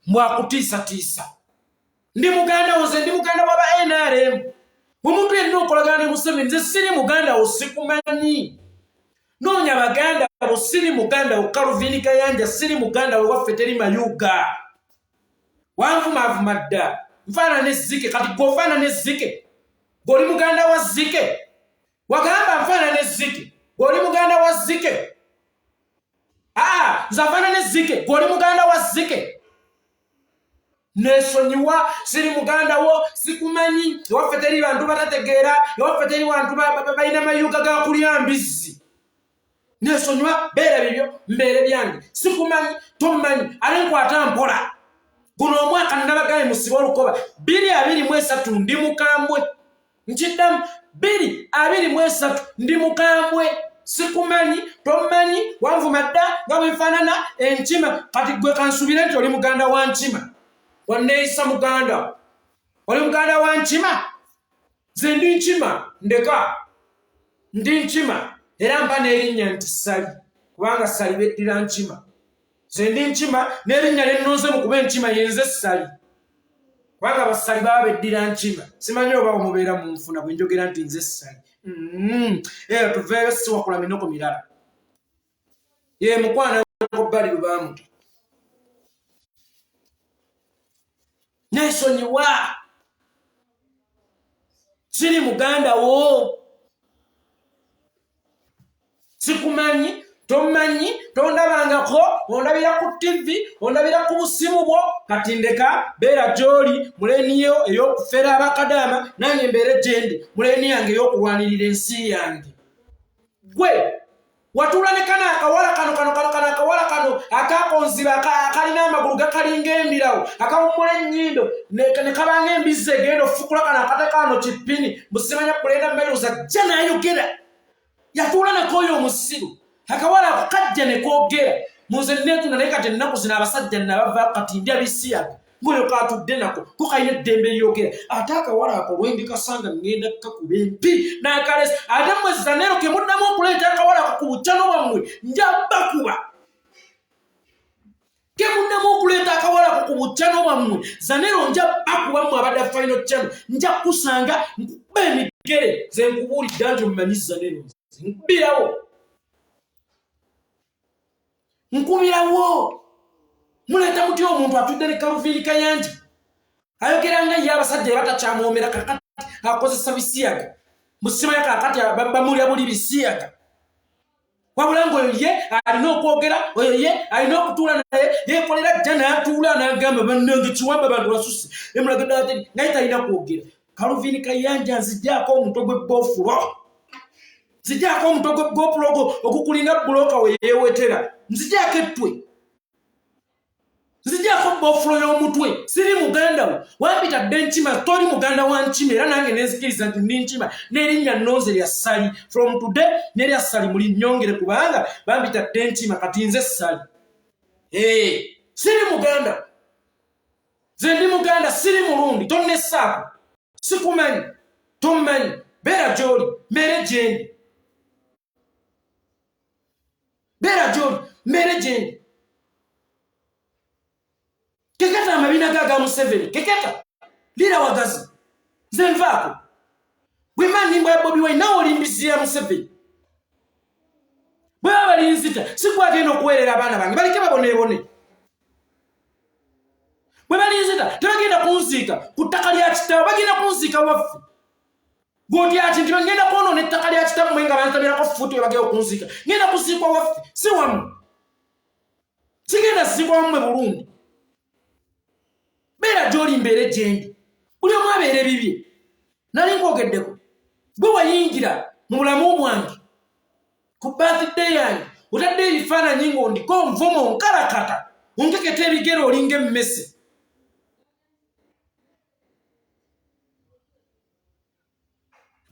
mwakutiisatiisa. Ndi muganda wo, nze ndi muganda wa ba NRM. Omuntu yenna okolagana ne Museveni, nze siri muganda wo, sikumanyi, noonya baganda bo, siri muganda wo. Kaluvini Kayanja, siri muganda wo, waffe teri mayuga. Wanvumaavuma dda, nfaanana ezzike. Kati gwe ofaanana ezzike, gwe oli muganda wa zzike? Wagamba nfaanana ezzike, gwe oli muganda wa zzike? Aa, nze afaanana ezzike, gwe oli muganda wa zzike? Nesonyiwa, siri muganda wo, sikumanyi. Ewaffe teri bantu batategeera, ewaffe teri bantu balina mayuga ga kulya mbizzi. Nesonyiwa, beera bibyo, mbeere byange, sikumanyi, tommanyi. Ate nkwata mpola guno omwaka, nabagaye musibe olukoba 2023, ndi mukambwe. Nkiddamu, 2023, ndi mukambwe. Sikumanyi, tommanyi, wanvuma dda nga bwenfaanana enkima. Kati gwe kansubire nti oli muganda wa nkima, wanneeyisa muganda, oli muganda wa nkima. Nze ndi nkima, ndeka ndi nkima, era mpa n'erinnya nti Ssali, kubanga Ssali beddira nkima. Nze ndi nkima, n'erinnya lyennonze mu kuba enkima yenze Ssali, kubanga abassali baba beddira nkima. Simanyi oba omubeera mu nfuna bwe njogera nti nze Ssali. Era tuveeyo, siwakula minoko mirala. Ye mukwana bbali lubaamuto, nesonyiwa, siri muganda wo, sikumanyi, tomanyi, tondabangako, ondabira ku tivi, ondabira ku busimu bwo. Kati ndeka, beera gy'oli muleniyo ey'okufera abakadaama, nange mbeere gyendi muleni yange ey'okulwanirira ensi yange. Gwe watuula ne kano akawala kano kano kano kano akawala kano akakonziba akalina amagulu gakalinga emirawo, akawummula ennyindo ne kabanga embizzi egenda ofukula, kano akatekaano kipini musimanya kulenda mairuza jja n'ayogera. Yatuula nako oyo omusiru akawala ako kajja ne koogera munze neetunda. Naye kati ennaku zino abasajja nabava, kati ndya bisiyaga ng'oyo katudde nako ko kalina eddembe eryogera. Ate akawala ako lwendikasanga ŋŋenda kukakuba empi n'akalesi. Ate mmwe Zanero ke muddamu okuleeta akawala ako ku bukyano bwammwe, nja bakuba. Ke muddamu okuleeta akawala ako ku bukyano bwammwe, Zanero, nja bakuba. Mmwe abadde final channel, nja kusanga nkuba emigere. Ze nkubuulidde nti omumanyi Zanero. Nkubirawo, nkubirawo. Muleeta mutya omuntu atudde ne Kaluvini Kayanja ayogera nga ye abasajja ebatakyamwomera, kakati akozesa bisiyaga musimanya, kakati bamulya buli bisiyaga, wabula ngaoyo ye alina okwogera, oyo ye alina okutuula naye yekolera jja n'atuula n'agamba bannange kiwamba bantu basusse emulagedde naye talina kwogera. Kaluvini Kayanja, nzijaako omutwe gw'ebbofulo, nzijaako omutwe gw'ebbofulo ogwo ogukulinga bulooka we yeewetera, nzijaako ettwe, nzijaako bofulo y'omutwe. Siri muganda wo, wampita dde nkima, toli muganda wa nkima, era nange nenzikiriza nti ndi nkima n'erinnya nnonze lya Ssali. From today n'erya Ssali muli nnyongere, kubanga bampita dde nkima, kati nze Ssali. Siri muganda, nze ndi muganda, siri mulundi. Tonnesaako, sikumanyi, tommanyi. Beera gy'oli, mbeere gyendi. Beera gy'oli, mbeere gyendi. Keketa amabina ga aga Museveni, keketa lira wagazi, nze nvaako. Bwema nnimba ya Bobi Wine, nawe olimbizi ya Museveni. Bwe baba balinzita, sikwagenda okuweerera abaana bange, baleke baboneebone. Bwe balinzita, tebagenda kunziika ku ttaka lya kitaawe, bagenda kunziika waffe. Gwotya ki nti bagenda kwonoona ettaka lya kitammwe nga bantamirako fuuti? We bagenda okunziika, ngenda kuziikwa waffe, si wammwe. Sigenda ziikwa wammwe bulungi. Beera gy'oli, mbeere gyendi, buli omu abeere bibye. Nali nkwogeddeko, gwe wayingira mu bulamu bwange ku birthday yange, otadde ebifaananyi ng'ondiko nvuma, onkalakata, onkeketa ebigere, olinga emmese.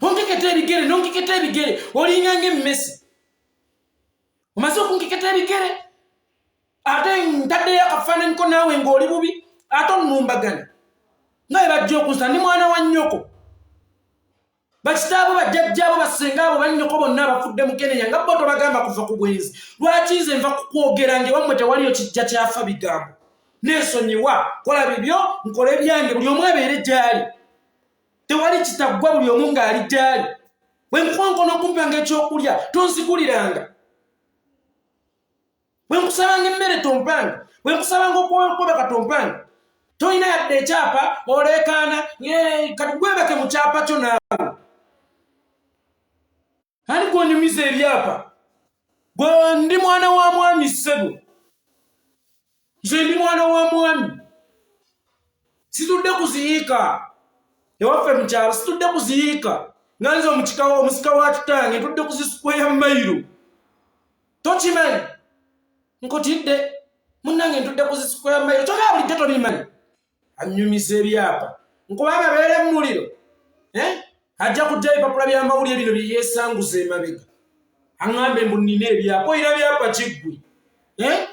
Onkeketa ebigere, nonkeketa ebigere, olinga ng'emmese. Omaze okunkeketa ebigere, ate ntaddeyo akafaananyi ko naawe ng'oli bubi, ate onnumbagana nga bwe bajja okunsa. Ndi mwana wa nnyoko, bakitaabo, bajjajjaabo, basenga abo, bannyoko bonna abafudde mukenenya nga bo tobagamba kuva ku bwenzi. Lwaki nze nva kukwogera ngaewammwe tewaliyo kijja kyafa bigambo? Neesonyiwa, kola bibyo, nkole byange, buli omu abeere gy'ali, tewali kitaggwa, buli omu ng'ali gy'ali. Bwe nkonkona okumpanga ekyokulya, tonziguliranga. Bwe nkusabanga emmere, tompanga. Bwe nkusabanga okwebaka, tompanga. Tolina yadde ekyapa, oleekaana. Kati gwebake mu kyapa kyo naawe. Ani gwonyumiza ebyapa? Gwe ndi mwana wa mwami, ssebo, nze ndi mwana wa mwami. Situdde kuziyiika ewaffe mu kyalo, situdde kuziyiika nga nze omusika wa kitange, ntudde kuzisukweya mayiro. Tokimanyi? Nkutidde munnange, ntudde kuzisukweya mayiro. Kyokka bulijjo tobimanyi. Annyumiza ebyapa, nkuba amabeere mu muliro, eh? Ajja kujja ebipapula by'amawulire bino bye yeesanguza emabega, aŋŋambe mbu nnina ebyapa. Olina byapa kiggwe, eh?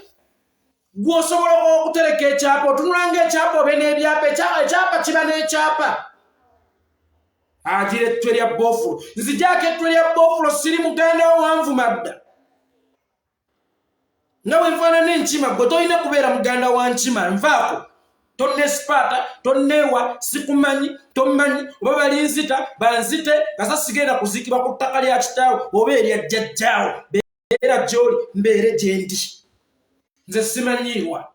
Gwe osobola okutereka ekyapa, otunula ng'ekyapa, obe n'ebyapa. Ekyapa kiba n'ekyapa. Agira ettwe lya bofulo, nzijaako ettwe lya bofulo. Siri muganda wo, wanvuma dda nga bwe nfaanana enkima. Gwe tolina kubeera muganda wa nkima. Nvaako, tonnesipaata, tonneewa, sikumanyi, tommanyi. Oba balinzita banzite, kasa sigenda kuziikibwa ku ttaka lya kitaawo oba erya jjajjaawo. Beera gy'oli, mbeere gye ndi. Nze simanyiirwa,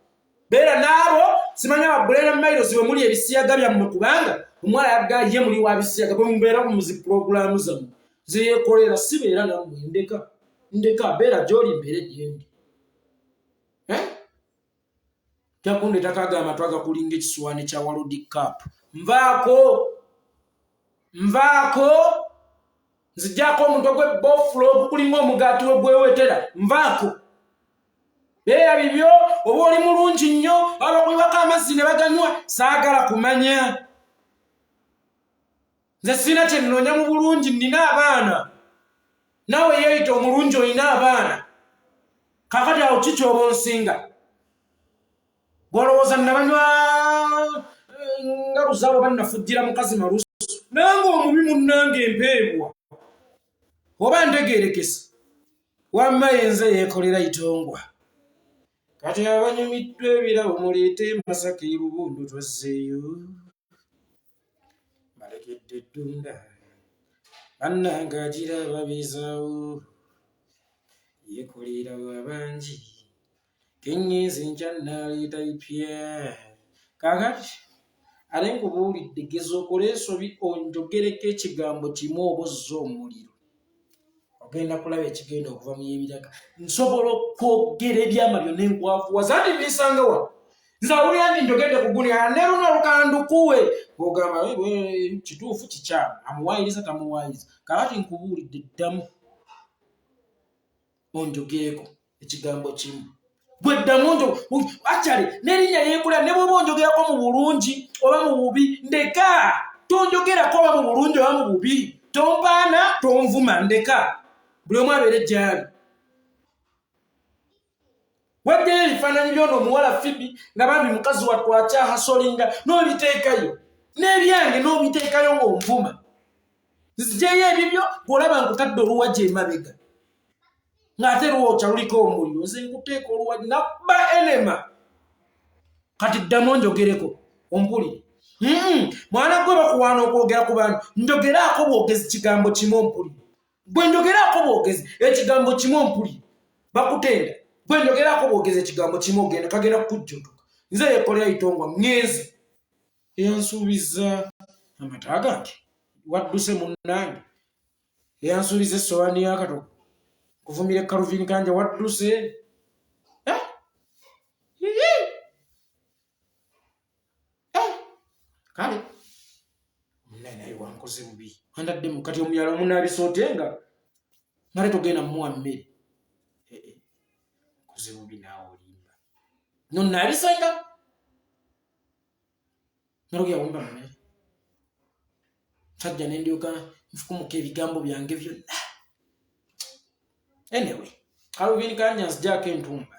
beera n'abo simanya babulera mairosi bwe muli ebisiyaga byammwe, kubanga omuwala yagga ye muli wa bisiyaga. Bwe mubeera mu zi pulogulaamu zammwe zeyekolera, sibeera nammwe. Ndeka, ndeka, beera gy'oli, mbeere gyendi. Eh? Jakundeetako ago amatu agakulinga ekisuwaani kya World Cup. Nvaako, nvaako, nzigyako omutwe gw'ebbofulo ogukulinga omugaati we gwewetera. Nvaako, beera bibyo. Oba oli mulungi nnyo, oba bakuyiwako amazzi ne baganywa, saagala kumanya. Nze sirina kye nnoonya mu bulungi, nnina abaana. Naawe yeeyita omulungi, olina abaana. Kakati awo ki kyoba onsinga? Gwolowooza nabanywa eh, nga luzaabo bannafujjira mukazi malusu nange omubi munnange empeebwa oba ntegeerekesa. Wamma yenze yeekolera itongwa. Kati abanyumiddwa ebirabo muleete Masaka ebubundu, twazzeeyo. Balekedde eddunda. Bannange agira ababeezaawo yekolera wabangi keŋŋenze nkya nnaaleeta bipya. Kaakati ate nkubuulidde geza okole ensobi onjogereko ekigambo kimu oba ozze omuliro ogenda kulaba ekigenda okuva mu yebiraka. Nsobola okwogera ebyama byonna enkwavuwaza nti binsanga wano nze awulira nti njogedde ku guni ne luno lukandukuwe ogamba kituufu kikyamu amuwaayiriza tamuwaayiriza. Kakati nkubuulidde ddamu onjogereko ekigambo kimu gwe ddamu njo actually n'erinnya yeekola ne bw'oba onjogerako mu bulungi oba mu bubi ndeka tonjogerako oba mu bulungi oba mu bubi tompaana tonvuma ndeka buli omu abeere gyali. Waddeyo ebifaananyi byona omuwala Fibi nga bambi mukazi wattu akyahasolinga n'obiteekayo n'ebyange n'obiteekayo ng'onvuma nzijeyo ebibyo gw'olaba nkutadde oluwagi emabega ng'ate lwokya luliko omuliro nze nkuteeka oluwagi nakuba enema. Kati ddamu onjogereko ompulire. Mwana gwe bakuwaana okwogera ku bantu njogeraako bwogezi kigambo kimu ompulire. Gwe njogeraako bwogezi ekigambo kimu ompulire. Bakutenda gwe njogeraako bwogezi ekigambo kimu ogenda kagenda kukujjutuka. Nze yekolera itongwa ŋŋenze eyansuubiza amata gange wadduse munnange eyansuubiza essowaani y'akatogo kuvumira Calvin Kanja wadduse eh? Eh? Kale munaye naye wankoze bubi andaddemu kati omuyala omunaabisa otenga ngate togenda mumuwa mmere eh, eh. Nkoze bubi naawe olimba nonaabisenga nalogera wumba mmere sajja nendyoka nfukumuka ebigambo byange byonna. Anyway, Calvin Kanja nzijaako entumba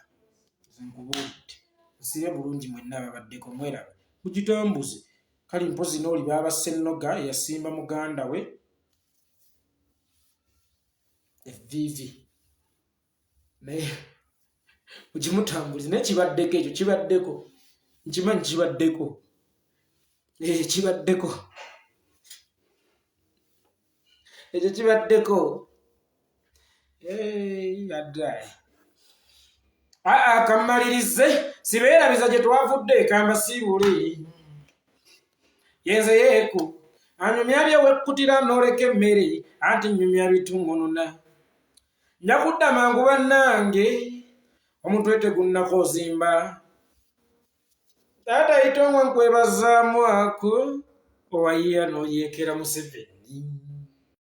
nkubuulidde nsibe bulungi mwenna ababaddeko mweraba mugitambuze. Kale mpozi n'oli baaba Ssennoga eyasimba muganda we evviivi naye mugimutambulize naye kibaddeko ekyo kibaddeko nkimanyi kibaddeko eh, kibaddeko ekyo kibaddeko addaye aa kammalirize sibeerabiza gye twavudde kambasiibule yenze yeeku anyumya bye wekkutira n'oleka emmere anti nnyumya bitungununa nja kudda mangu bannange omutwe tegunnako ozimba taata itongwa nkwebazaamu ako owayiya n'oyeekera Museveni.